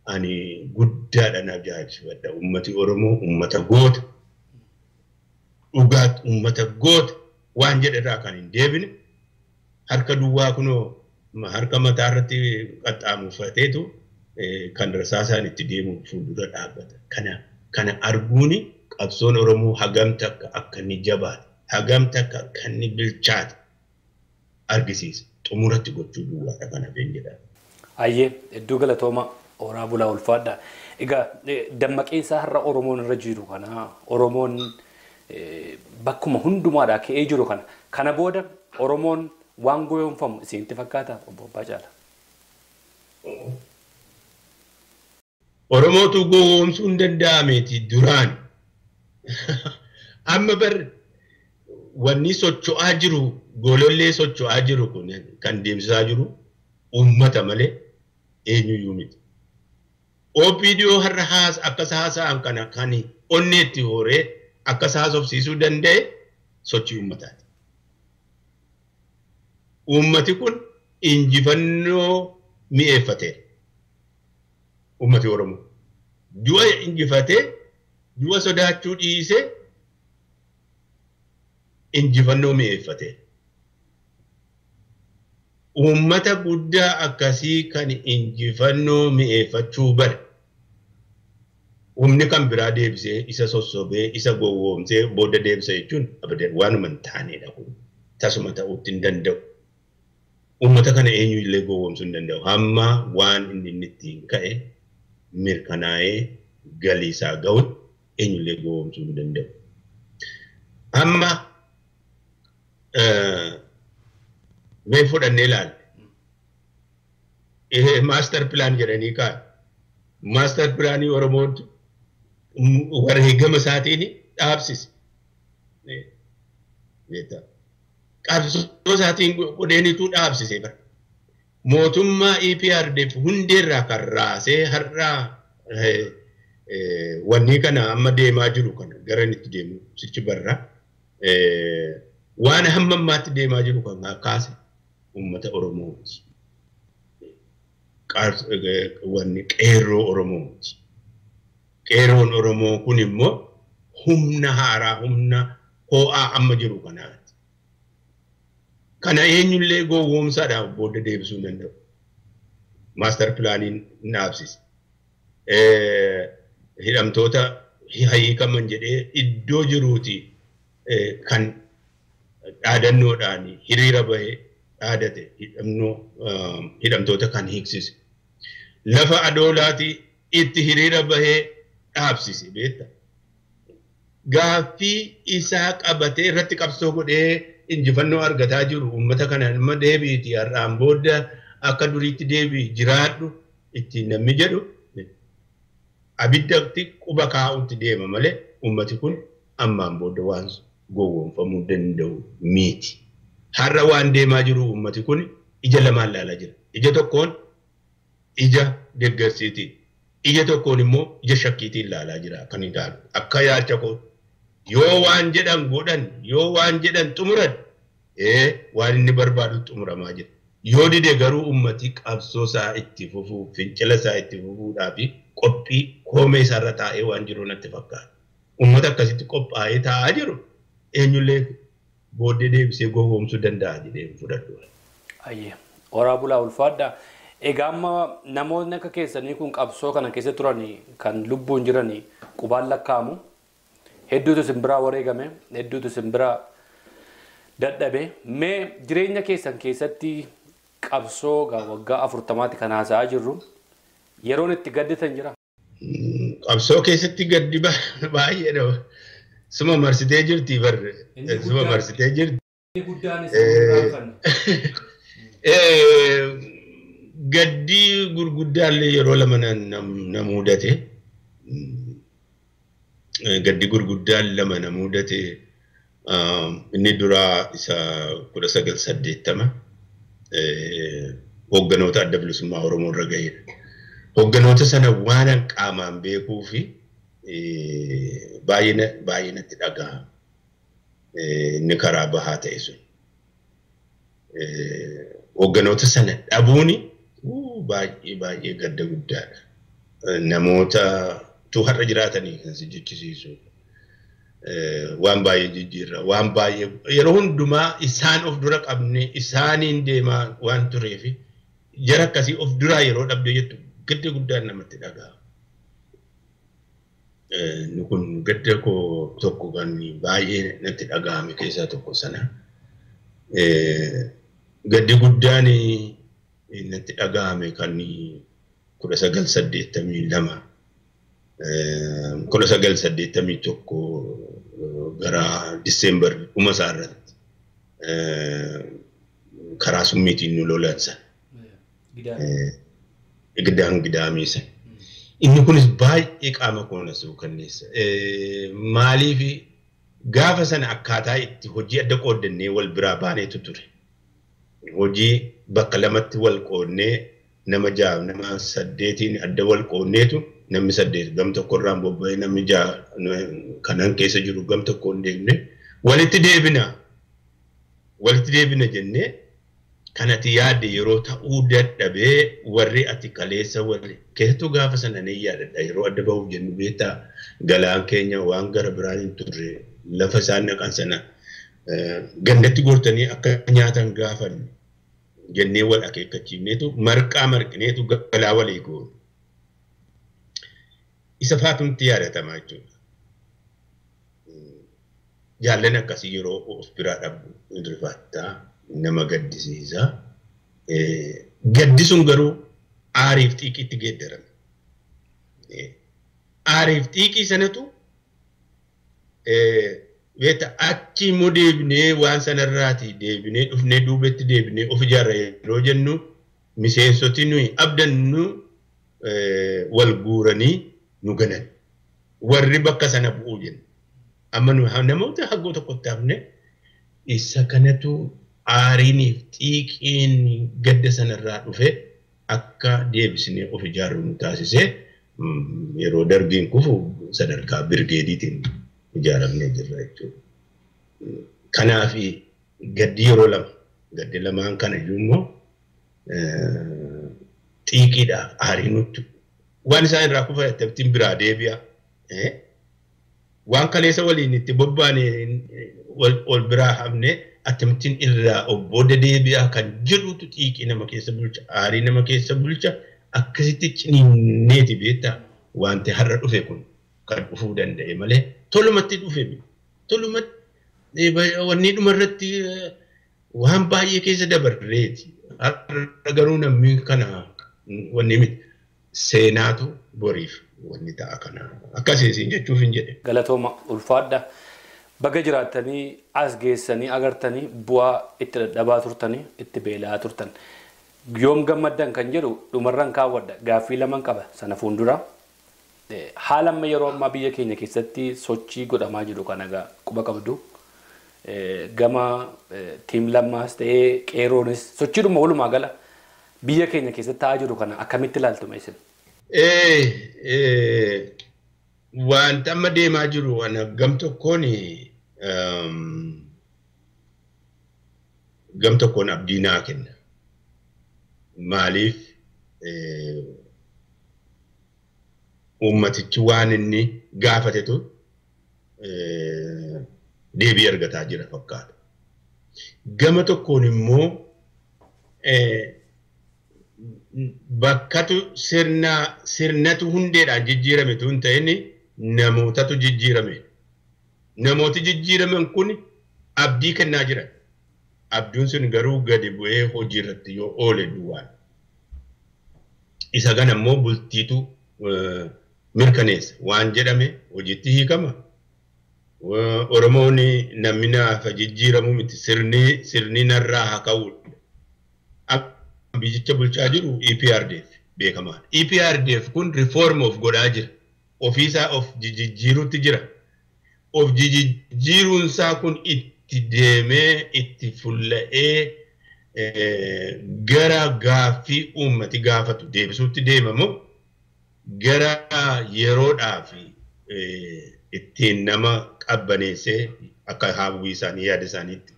ani guddaadhaan ajaa'ibsiifadha. Uummati Oromoo uummata goota. Dhugaatti uummata goota waan jedhe irraa kan hin deebine harka duwwaa kunoo harka mataa irratti qaxxaamurfateetu kan rasaasaan itti deemu fuuldura dhaabbata. Kana arguuni qabsoon Oromoo hagam takka akka inni jabaate, hagam takka akka inni bilchaate argisiisa. Xumuratti gochuu duwwaadha kana jedha. Ayyee hedduu galatooma horaa bulaa ulfaadha. Egaa dammaqinsa har'a Oromoon irra jiru kana Oromoon bakkuma hundumaadhaa ka'ee jiru kana kana booda Oromoon waan goyoonfamu isinitti fakkaata obbo Abbaa Caalaa? Oromootu gowwoomsuu hin danda'ameeti duraan. Amma bar wanni socho'aa jiru golollee socho'aa jiru kun kan deemsisaa jiru uummata malee eenyuyyuu miti. OPDO har'a akkas haasa'an kana kan onneetti horee akkas haasofsiisuu danda'e sochii uummataati. Uummati kun injifannoo mi'eeffateera. Uummati Oromoo du'a injifatee du'a sodaachuu dhiisee injifannoo mi'eeffateera. Uummata guddaa akkasii kan injifannoo mi'eeffachuu bare humni kan biraa deebisee isa sossobee isa gowwoomsee booda deebisa jechuun abadan waanuma hin taanedha kun tasuma ta'uutti hin danda'u. Uummata kana eenyullee gowwoomsuu hin danda'u. Hamma waan inni ittiin ka'e mirkanaa'ee galii isaa ga'utti eenyullee gowwoomsuu hin danda'u. Amma mee fudhannee ilaalle. Maaster pilaan jedhanii kaa'e. Maaster pilaanii Oromoon wareegama isaatiin dhaabsise. Qabsoo isaatiin qodeenitu dhaabsise bara. Mootummaa EPRDF hundeerraa kan raasee har'aa wanni kana amma deemaa jiru kana gara inni itti deemu sichi barra. Waan hamma ammaatti deemaa jiru kan kaase uummata Oromooti. Wanni qeerroo Oromooti. Qeerroon Oromoo kun immoo humna haaraa, humna ho'aa amma jiru kanaati. Kana eenyullee gowwoomsaadhaaf booda deebisuu hin danda'u. Maaster pilaaniin hin dhaabsise. Hidhamtoota hiikaman jedhee iddoo jiruuti kan dhaadannoodhaan hiriira bahee dhaadate hidhamtoota kan hiiksise. Lafa adoolaati itti hiriira bahee dhaabsise beekta. Gaaffii isaa qabatee irratti qabsoo godhee injifannoo argataa jiru uummata kana amma deebiiti har'aan booda akka duriitti deebii jiraadhu ittiin namni jedhu abiddatti quba kaa'utti deema malee uummati kun ammaan booda waan gowwoomfamuu danda'u miti. Har'a waan deemaa jiru uummati kun ija lamaan ilaalaa jira. Ija tokkoon ija deeggarsiitiin, ija tokkoon immoo ija shakkiitiin ilaalaa jira kan ilaalu. Akka yaalcha koo yoo waan jedhan godhan, yoo waan jedhan xumuran, waan inni barbaadu xumuramaa jira. Yoo dide garuu uummati qabsoo isaa itti fufuu, fincila isaa itti fufuudhaa fi qophii koomee isaarra taa'ee waan jiru natti fakkaata. Uummata akkasitti qophaa'ee taa'aa jiru eenyullee booddee deebisee gowwoomsuu danda'a jedhee hin fudhadhu. Ayyee, horaa bulaa ulfaadha. Egaa amma namoonni akka keessanii kun qabsoo kana keessa turan kan lubbuun jiran qubaan lakkaa'amu. Hedduutu isin biraa wareegame, hedduutu isin biraa dadhabe. Mee jireenya keessan keessatti qabsoo waggaa 40 kan haasa'aa jirru yeroon itti gadditan jira? Qabsoo keessatti gaddi baay'eedha. Suma marsitee jirti barre. Suma marsitee jirti. Inni guddaan isin kan. Gaddi gurguddaallee yeroo lama na mudate. Gaddi gurguddaan lama na mudate. Inni duraa isa 1980 hoogganoota adda bilisummaa Oromoo irra gahedha. Hoogganoota sana waan qaamaan beekuu fi baay'ee natti dhagahama. Inni karaa bahaa ta'e sun. Hoogganoota sana dhabuuni baay'ee baay'ee gadda guddaadha. Namoota tu har'a jiraatanii kan si jechisiisu. Waan baay'ee jijjiirra, waan baay'ee yeroo hundumaa isaan of dura qabne isaaniin deemaa waan tureef jara akkasii of duraa yeroo dhabde jettu gadda guddaan namatti dhagahama. Inni kun gadda koo tokko kan baay'ee natti dhagahame keessaa tokko sana. Gaddi guddaan natti dhagahame kan 1982 1981 gara Diseembar dhuma isaa irratti karaa summiitiin nu lolan sana. Gidaan gidaamii sana. Inni kunis baay'ee qaama koo na suukanneessa. Maaliif gaafa sana akkaataa itti hojii adda qooddannee wal biraa baaneetu ture. Hojii bakka lamatti wal qoodnee nama 6 nama 8 adda wal qoodneetu namni 8 gam tokkorraan bobba'ee namni 6 kanan keessa jiru gam tokkoon deemne walitti deebina. Walitti deebina jennee kanati yaadde yeroo ta'uu dadhabee warri ati kaleessa warri keessattuu gaafa sana ni yaadadha yeroo adda bahuuf jennu beektaa galaan keenya waan gara biraan hin turre lafa isaan naqan sana gandatti gortanii akka nyaatan gaafanne jennee wal akeekkachiifneetu marqaa marqineetu galaa walii goone. Isa faatumti yaadatamaa jechuudha. Jaallan akkasii yeroo of biraa dhabdu hin rifattaa. Nama gaddisiisa. Gaddi sun garuu aariif xiiqiitti geeddarame. Aariif xiiqii sanatu beekta achi immoo deebinee waan sanarraati deebinee dhufnee duubatti deebinee of ijaarra yeroo jennu miseensoti nuyi abdannu wal guuranii nu ganan. Warri bakka sana bu'uu jenna. Amma namoota haggoo tokkotti hafne isa kanatu aariiniif xiiqiin gadda sanarraa dhufe akka deebisnee of ijaarru nu taasisee yeroo dargiin kufu sadarkaa birgeediitiin ijaaramnee jirra jechuudha. Kanaaf gaddi yeroo lama gaddi lamaan kana iyyuu immoo xiiqiidhaaf aarii nutti waan isaan irraa kufa ittiin biraa deebi'a. Waan kaleessa waliin itti bobbaane wal biraa hafne akkamittiin irraa obbooda deebi'aa kan jedhutu xiiqii nama keessa bulcha, aarii nama keessa bulcha, akkasitti ciniinneeti beektaa wanti har'a dhufe kun kan dhufuu danda'e malee tolumatti dhufe tolumatti wanni dhumarratti waan baay'ee keessa dabarreeti. Har'a garuu namni kana wanni miti. Seenaatu boriif wanni ta'a kana. Akkasiin jechuuf hin jedhe. Galatooma ulfaadha. Baga jiraattanii as geessanii agartanii bu'aa itti dadhabaa turtanii itti beela'aa turtan. Yoom gammaddan kan jedhu dhumarraan kaawwadha. Gaaffii laman qaba sana fuuldura. Haala amma yeroo ammaa biyya keenya keessatti sochii godhamaa jiru kana quba qabdu. Gama tiim lammaas ta'ee qeerroonis sochiidhuma walumaa gala biyya keenya keessatti ta'aa jiru kana akkamitti ilaaltu isin? Wanta amma deemaa jiru ana gam tokkoon abdii naa kenna. Maaliif uummatichi waan inni gaafatetu deebii argataa jira fakkaata. Gama tokkoon immoo bakkatu sirnatu hundeedhaan jijjiirame tun ta'in namootatu jijjiirame. Namooti jijjiiraman kun abdii kennaa jiran. Abdiin sun garuu gadi bu'ee hojii irratti yoo oole duwwaan. Isa kana immoo bultiitu mirkaneessa waan jedhame hojiitti hiikama. Oromoon namni naaf jijjiiramu miti sirni narraa haa ka'uudha. Biyyicha bulchaa jiru EPRDF beekamaadha. EPRDF kun reform of godhaa jira. Ofiisaa of jijjiiruutti jira. Of jijjiiruunsaa kun itti deemee itti fulla'ee gara gaaffii uummati gaafatu deebisuutti deemamu gara yeroodhaaf ittiin nama qabbaneessee akka hawwii isaanii yaada isaaniitti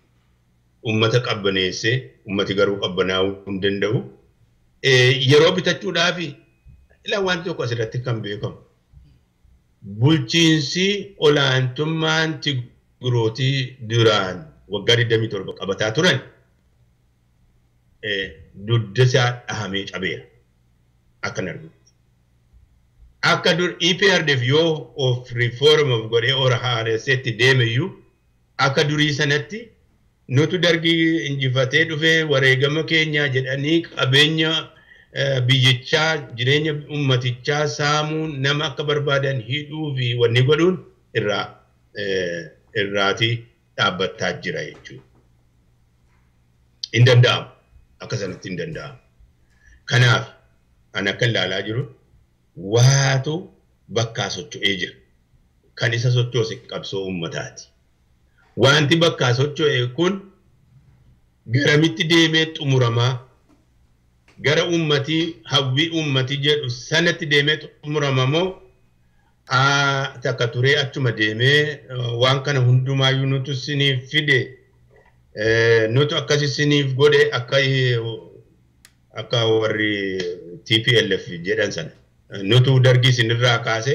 uummata qabbaneessee uummati garuu qabbanaa'uu hin danda'u. Yeroo bitachuudhaaf ilaa wanti tokko asirratti kan beekamu. Bulchiinsi olaantummaan Tigrootii duraan waggaa 27 qabataa turan dugda isaa dhahamee cabeera. Akkan argutti. Akka dur EPRDF yoo of reform of godhee ora haaresseetti deemeyyuu akka durii sanatti nutu dargii injifatee dhufee wareegama keenya jedhanii qabeenya biyyichaa jireenya uummatichaa saamuun nama akka barbaadan hidhuu fi wanni godhuun irraatii dhaabbataa jira jechuudha. Hin danda'amu. Akka sanatti hin danda'amu. Kanaaf ani akka ilaalaa jiru waatu bakkaa socho'ee jira. Kan isa sochoose qabsoo uummataati. Wanti bakkaa socho'e kun garamitti deemee xumuramaa gara uummatii hawwii uummatii jedhu sanatti deemee xumurama moo takka turee achuma deemee waan kana hundumaayyuu nutu siniif fide nutu akkasi siniif godhe akka warri TPLF jedhan sana nutu dargii sinirraa kaase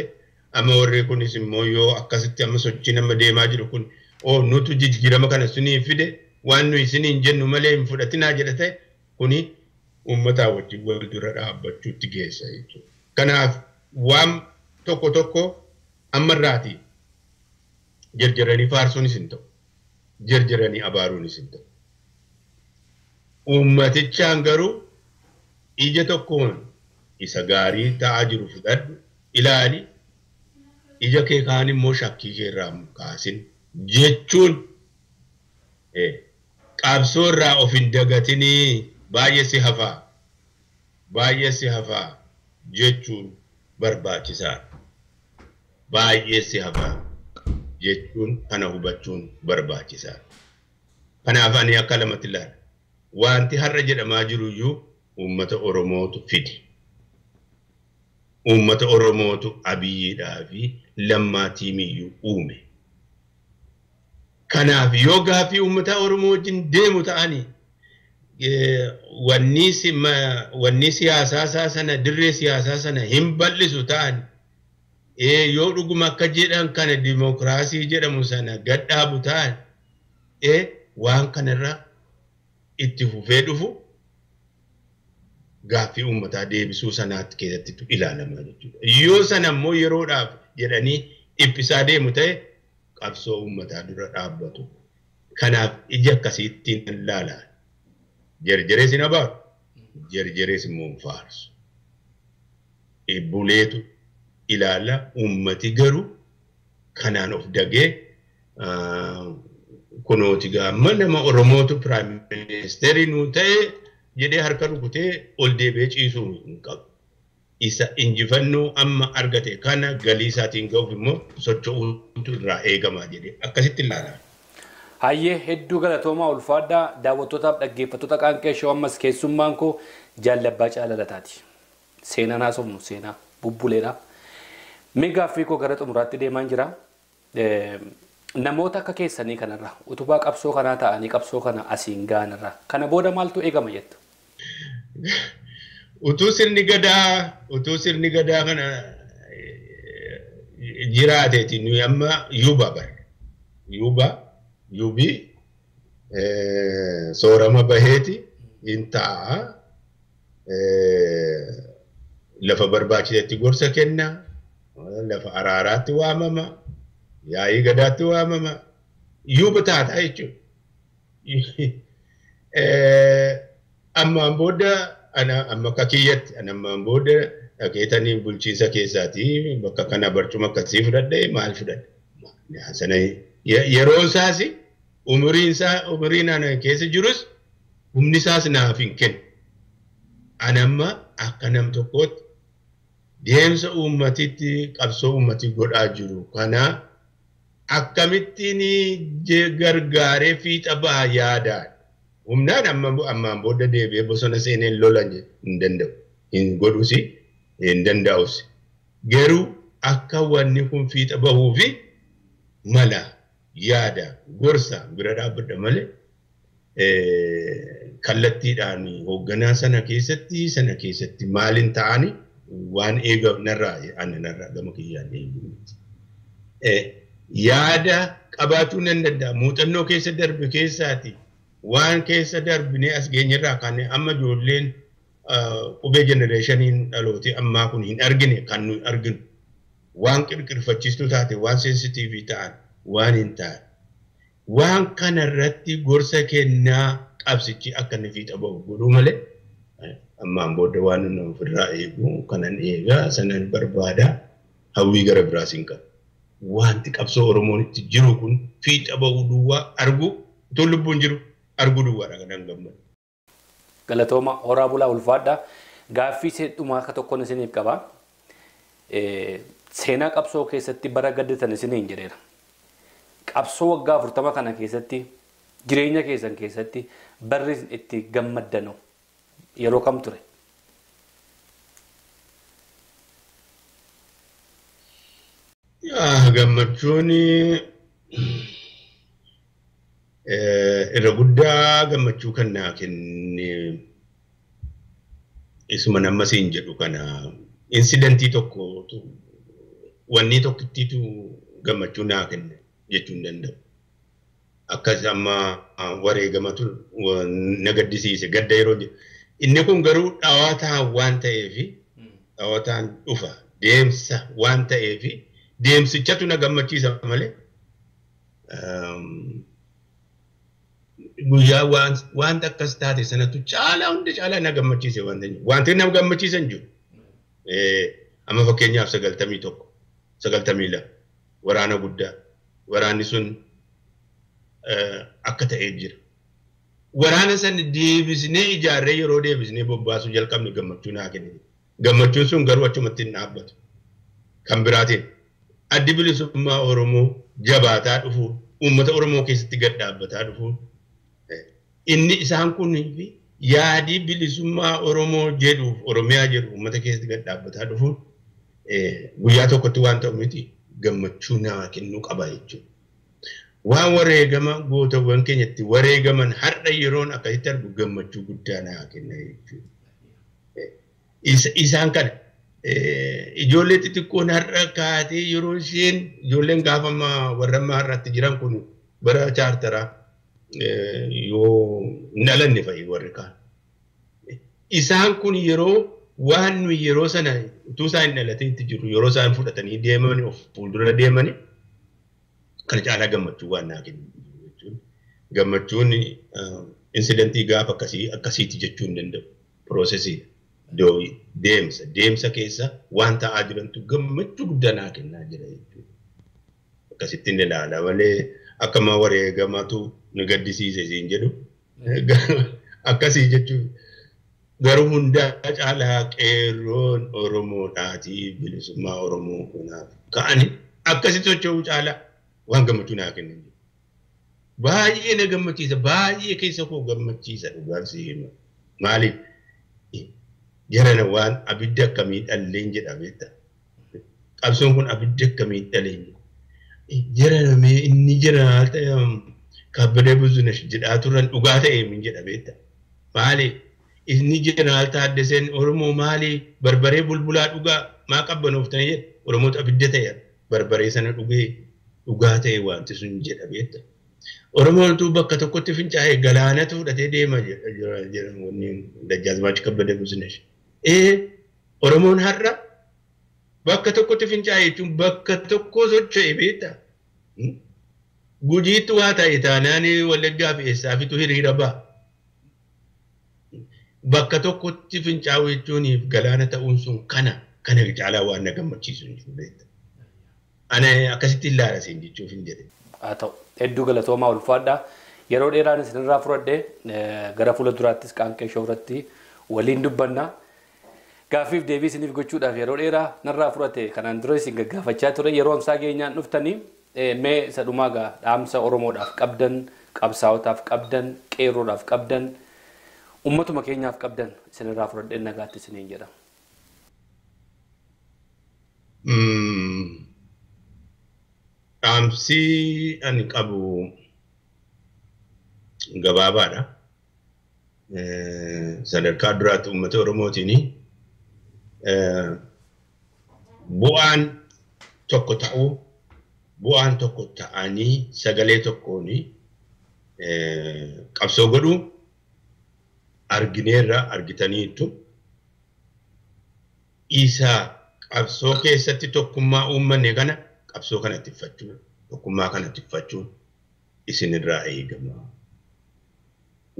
amma warri kunis immoo yoo akkasitti amma sochiin amma deemaa jiru kun nutu jijjiirama kana siniif fide waan nuyi isiniin jennu malee hin fudhatinaa jedha ta'e kuni uummataa wajjin wal dura dhaabbachuutti geessa jechuudha. Kanaaf waan tokko tokko ammarraati jarjaranii faarsuunis hin ta'u. Jarjaranii abaaruunis hin ta'u. Uummatichaan garuu ija tokkoon isa gaarii ta'aa jiru fudhadhu ilaali ija kee kaan immoo shakkii kee irraa kaasin jechuun qabsoo irraa of hin dagatinii baay'ee si hafaa jechuun barbaachisaadha. Baay'ee si hafaa jechuun kana hubachuun barbaachisaadha. Kanaaf ani akka lamatti ilaala. Wanti har'a jedhamaa jiru iyyuu uummata Oromootu fide. Uummata Oromootu Abiyyiidhaa fi Lammaa tiimiyyuu uume. Kanaaf yoo gaaffii uummata Oromoo wajjin deemu ta'anii wanni siyaasaa sana dirree siyaasaa sana hin bal'isu ta'an yoo dhuguma akka jedhan kana dimookiraasii jedhamu sana gadhaabu ta'an waan kanarra itti fufee dhufu gaaffii uummataa deebisuu sanaatti keessatti ilaalama jechuudha. Yoo sana immoo yeroodhaaf jedhanii dhiphisaa deemu ta'e qabsoo uummataa dura dhaabbatu. Kanaaf ija akkasiittiin ilaala. Jarjarees hin abaaru, jarjarees immoo hin faarsu. Buleetu ilaala uummati garuu kanaan of dagee kunooti gaamma nama Oromootu piraayim ministeerii nuu ta'e jedhee harka rukutee ol deebi'ee ciisuu hin qabu. Isa injifannoo amma argate kana galii isaatiin ga'uuf immoo socho'uutu irraa eegamaa jedhee akkasitti ilaala. Hayyee hedduu galatoomaa ulfaadhaa daawwattootaaf dhaggeeffattoota Qaanqee Showuu ammas keessummaan koo Jaal Abbaa Caalaa Lataati. Seenaan haasofnu seenaa bubbuleedha. Mee gaaffii koo gara xumuraatti deemaan jira. Namoota akka keessanii kanarra utubaa qabsoo kanaa ta'anii qabsoo kana asiin ga'anirra kana booda maaltu eegama jettu? Utuu sirni gadaa kana jiraateeti nuyi amma yuuba bara. Yuuba yuubii soorama baheeti hin taa'a. Lafa barbaachisetti gorsa kenna. Lafa araaraatti waamama. Yaa'ii gadaatti waamama. Yuuba taataa jechuudha. Ammaan booda ana amma akka kiyyatti ana ammaan booda dhageetanii bulchiinsa keessaatii bakka kana barcuma akkasii fudhadhe maal fudhadhe. Sana yeroo isaas umuriin isaa umuriin ana keessa jirus humni isaas naaf hin kennu. Ana amma akka nam tokkootti deemsa uummatitti qabsoo uummatii godhaa jiru kana akkamittiin gargaaree fiixa baha yaadaan. Humnaan amma ammaan booda deebi'ee bosona seenee lola hin danda'u. Hin godhus hin danda'us. Garuu akka wanni kun fiixa bahuu fi mala yaada gorsa bira dhaabbadha malee kallattiidhaan hoogganaa sana keessatti maaliin ta'ani waan eega narraa ana narraa gama kiyyaan eegu miti. Yaada qabaachuu nan danda'a. Muuxannoo keessa darbe keessaati. Waan keessa darbinee as geenyerraa kan amma ijoolleen qubee generationiin dhalooti ammaa kun hin argine kan nuyi arginu. Waan qirqirfachiistuu taate, waan sensitiivii ta'an, waan hin taane. Waan kanarratti gorsa kennaa qabsichi akka inni fiixa bahu godhuu malee ammaan booda waan inni ofirraa eegu kanan eegaa sanan barbaada hawwii gara biraas hin qabu. Wanti qabsoo Oromoon itti jiru kun fiixa bahuu duwwaa argu utuu lubbuun jiru arguu duwwaadha kanan gammadu. Galatooma, horaa bulaa, ulfaadha. Gaaffii dhumaa akka tokkoon isiniif qaba. Seenaa qabsoo keessatti bara gaddatan isiniin jedheera. Qabsoo waggaa 40 kana keessatti jireenya keessan keessatti barri itti gammaddanu yeroo kam ture? Gammachuun irra guddaa gammachuu kan naa kenne isuma nama siin jedhu kana incidentii tokko wanni tokkittiitu gammachuu naa kenne jechuu hin danda'u. Akkas amma wareegamatu na gaddisiise gadda yeroo jedhu. Inni kun garuu dhawataan waan ta'eefi dhawataan dhufa deemsa waan ta'eefi deemsichatu na gammachiisa malee guyyaa wanta akkas taate sanatu caalaa hunda caalaa na gammachiise wanta wanti na gammachiise hin jiru. Amma fakkeenyaaf 91, 92 waraana guddaa waraanni sun akka ta'ee jira. Waraana sana deebisnee ijaarree yeroo deebisnee bobbaasuu jalqabne gammachuu naa kenne. Gammachuun sun garuu achumatti hin dhaabbatu. Kan biraatiin Addi Bilisummaa Oromoo jabaataa dhufuun uummata Oromoo keessatti gad dhaabbataa dhufuun inni isaan kun yaadii bilisummaa Oromoo jedhuuf Oromiyaa jedhu uummata keessatti gad dhaabbataa dhufuun guyyaa tokkotti waan ta'u miti gammachuu naa kennuu qaba jechuudha. Waan wareegama gootawwan keenyatti wareegaman har'a yeroon akkasitti argu gammachuu guddaa naa kenna jechuudha. Isaan kana ijoollee xixiqqoon har'a kaatee yeroo isheen ijoolleen gaafa warra ammaa har'atti jiran kun bara chaartaraa yoo hin dhalanne fa'i warri kaan. Isaan kun yeroo waan nuyi yeroo sana utuu isaan hin dhalatin itti jiru yeroo isaan fudhatanii deemani of fuuldura deemani kana caalaa gammachuu waan naa kennu jechuun gammachuun incidentii gaafa akkasii akkasiiti jechuu hin danda'u. Processiidha. Deemsa keessa waan ta'aa jirantu gammachuu guddaa naa kennaa jira jechuudha. Akkasittiin ilaala malee akkama wareegamatu nu gaddisiise siin jedhu. Akkasii jechuun garuu hundaa caalaa qeerroon Oromoodhaatii bilisummaa Oromoo kanaaf ka'ani akkasitti socho'uu caalaa waan gammachuu naa kennan jiru. Baay'ee na gammachiisa, baay'ee keessa koo gammachiisa dhugaan si hima. Maaliif? Jarana waan abidda akkamii dhalleen jedha beektaa? Qabsoon kun abidda akkamii dhalleen jedha. Jarana mee inni jeneraal ta'e Kabbadee Buzunesh jedhaa turan dhugaa ta'e min jedha beektaa? Maaliif? Inni jeneraal Taaddaseen Oromoo maali barbaree bulbulaa dhugaa maa qabbanooftanii jedha. Oromoota abidda ta'e barbaree sana dhugee dhugaa ta'e wanti sun jedha beektaa? Oromoon bakka tokkotti fincaa'ee galaanatu fudhatee deema jedha wanni Dajjaazmaach Kabbadee Buzunesh. Oromoon har'a bakka tokkotti fincaa'e jechuun bakka tokko socho'e beektaa? Gujiitti waa ta'e taanaan Wallaggaa fi eessaafitu hiriira ba'a. Bakka tokkotti fincaa'u jechuun galaana ta'uun sun kana caalaa waan na gammachiisu hin jiru beektaa? Ana akkasitti ilaala siin jechuuf hin jedhe. Haa ta'u hedduu galatoomaa ulfaadhaa. Yeroo dheeraan isinirraa fudhadhee gara fuula duraattis qaanqee shoo irratti waliin dubbanna. Gaaffiif deebii isiniif gochuudhaaf yeroo dheeraa narraa fudhate kanaan dura isin gaggaafachaa ture yeroo amsaa geenyaan dhuftanii mee isa dhumaa gaa dhaamsa Oromoodhaaf qabdan, qabsaa'otaaf qabdan, qeerroodhaaf qabdan, uummatuma keenyaaf qabdan isinirraa fudhadhee nagaatti isiniin jedha. Dhaamsi ani qabu gabaabaadha. Sadarkaa duraatti uummata Oromootiin bu'aan tokko ta'uu, bu'aan tokko ta'anii sagalee tokkoon qabsoo godhuu argineerra argitaniitu. Isa qabsoo keessatti tokkummaa uummanne kana qabsoo kana tikfachuu, tokkummaa kana tikfachuun isinirraa eegama.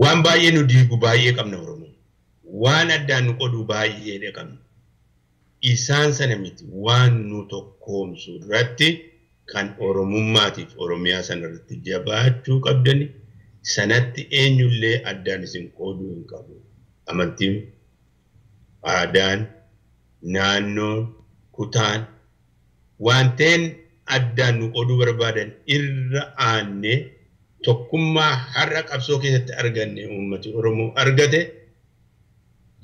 Waan baay'ee nu diigu baay'ee qabna Oromoon. Waan addaan nu qodu baay'ee qabna. Isaan sana miti waan nu tokkoomsu irratti kan Oromummaatiif Oromiyaa sana irratti jabaachuu qabdani sanatti eenyullee addaan isin qooduu hin qabu. Amantiin, aadaan, naannoon, kutaan wanteen addaan nu qooduu barbaadan irra aannee tokkummaa har'a qabsoo keessatti arganne uummati Oromoo argate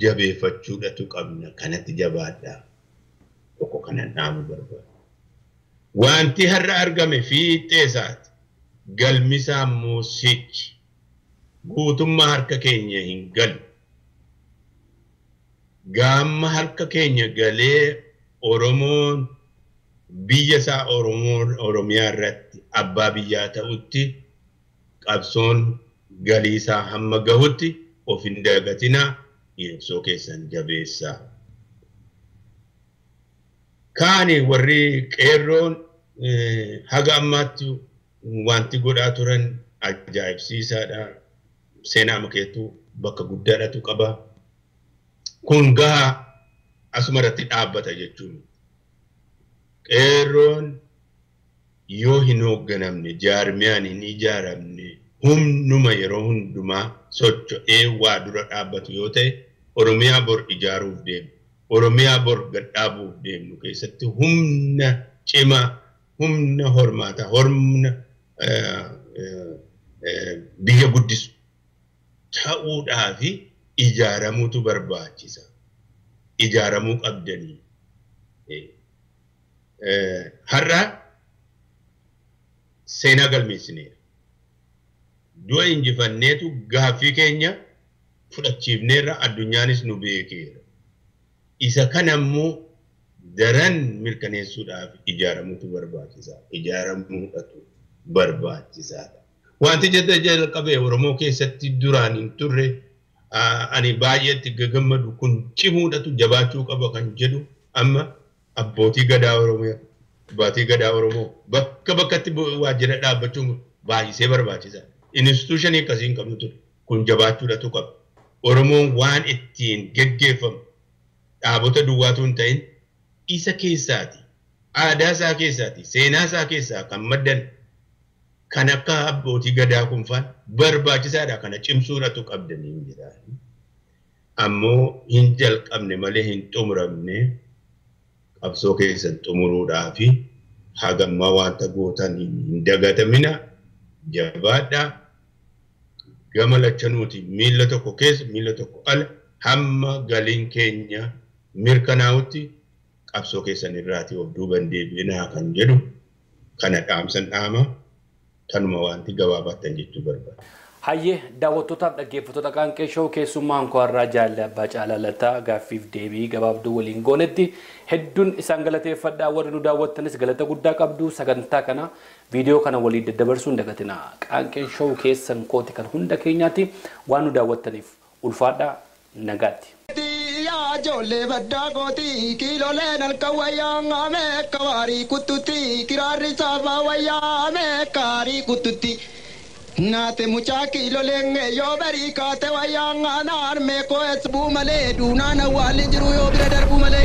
jabeeffachuudhatu qabna. Kanatti jabaadhaa. Tokko kanan dhaamu barbaada. Wanti har'a argame fiixee isaati. Galmisaa immoo sichi. Guutummaa harka keenya hin galu. Gaamma harka keenya galee Oromoon biyya isaa Oromiyaa irratti abbaa biyyaa ta'utti qabsoon galii isaa hamma gahutti of hin dagatinaa qabsoo keessan jabeessaa. Kaani warri qeerroon haga ammaatti wanti godhaa turan ajaa'ibsiisaadha. Seenaa makeetu bakka guddaadhatu qaba. Kun gahaa asuma irratti dhaabbata jechuun. Qeerroon yoo hin hoogganamne, jaarmiyaan hin ijaaramne, humnuma yeroo hundumaa socho'ee waa dura dhaabbatu yoo ta'e Oromiyaa bor ijaaruuf deemnu, Oromiyaa bor gadhaabuuf deemnu keessatti humna cimaa, humna hormaataa, humna biyya guddisu ta'uudhaaf ijaaramuutu barbaachisa. Ijaaramuu qabdanii. Har'a seenaa galmeessineera. Du'a injifanneetu gaaffii keenya fudhachiifneerra addunyaanis nu beekeera. Isa kana immoo daran mirkaneessuudhaaf ijaaramuutu barbaachisaa. Ijaaramuudhatu barbaachisaadha. Wanti jalqabee Oromoo keessatti duraan hin turre ani baay'eetti gammadu kun cimuudhatu jabaachuu qaba kan jedhu amma abbootii gadaa Oromoo, abbootii gadaa Oromoo bakka bakkatti waajjira dhaabbachuun baay'isee barbaachisaadha. Instituushinii akkasii hin qabnu ture. Kun jabaachuudhatu qaba. Oromoon waan ittiin geggeeffamu Dhaabota duwwaatu hin ta'in isa keessaati. Aadaa isaa keessaati. Seenaa isaa keessaa kan maddan kan akka abbootii gadaa kunfaan barbaachisaadha kana cimsuudhatu qabdanii hin jedhaan. Ammoo hin jalqabne malee hin xumuramne qabsoo keessan xumuruudhaa fi hagammaa wanta gootan hin dagatamina jabaadhaa gama lachanuuti miilla tokko keessa miilla tokko ala hamma galiin keenya mirkanaa'utti qabsoo keessan irraatii of duuban deebi'inaa kan jedhu kana dhaamsan dhaama kanuma wanti gabaabaattan jechuu barbaada. Hayyee daawwattootaaf dhaggeeffattoota Qaanqee Show keessummaan koo har'aa Jaalle Abbaa Caalaa Lataa gaaffiif deebii gabaabduu waliin goonetti hedduun isaan galateeffadhaa warri nu daawwattanis galata guddaa qabdu sagantaa kana viidiyoo kana waliin daddabarsuu hin dagatinaa. Qaanqee Show keessan kooti kan hunda keenyaatti waan nu daawwattaniif ulfaadhaa nagaatti. Yaa ijoollee baddaa kooti kiiloleen halkan wayyaa ameekka waarii kuttutti kiraarri saafaa wayyaa ameekka waarii kuttutti. Naate mucaa kiiloleen yoo barii kaate wayyaa naarmee koo esbuu malee duunaan awwaalli jiru yoo bira darbuu malee.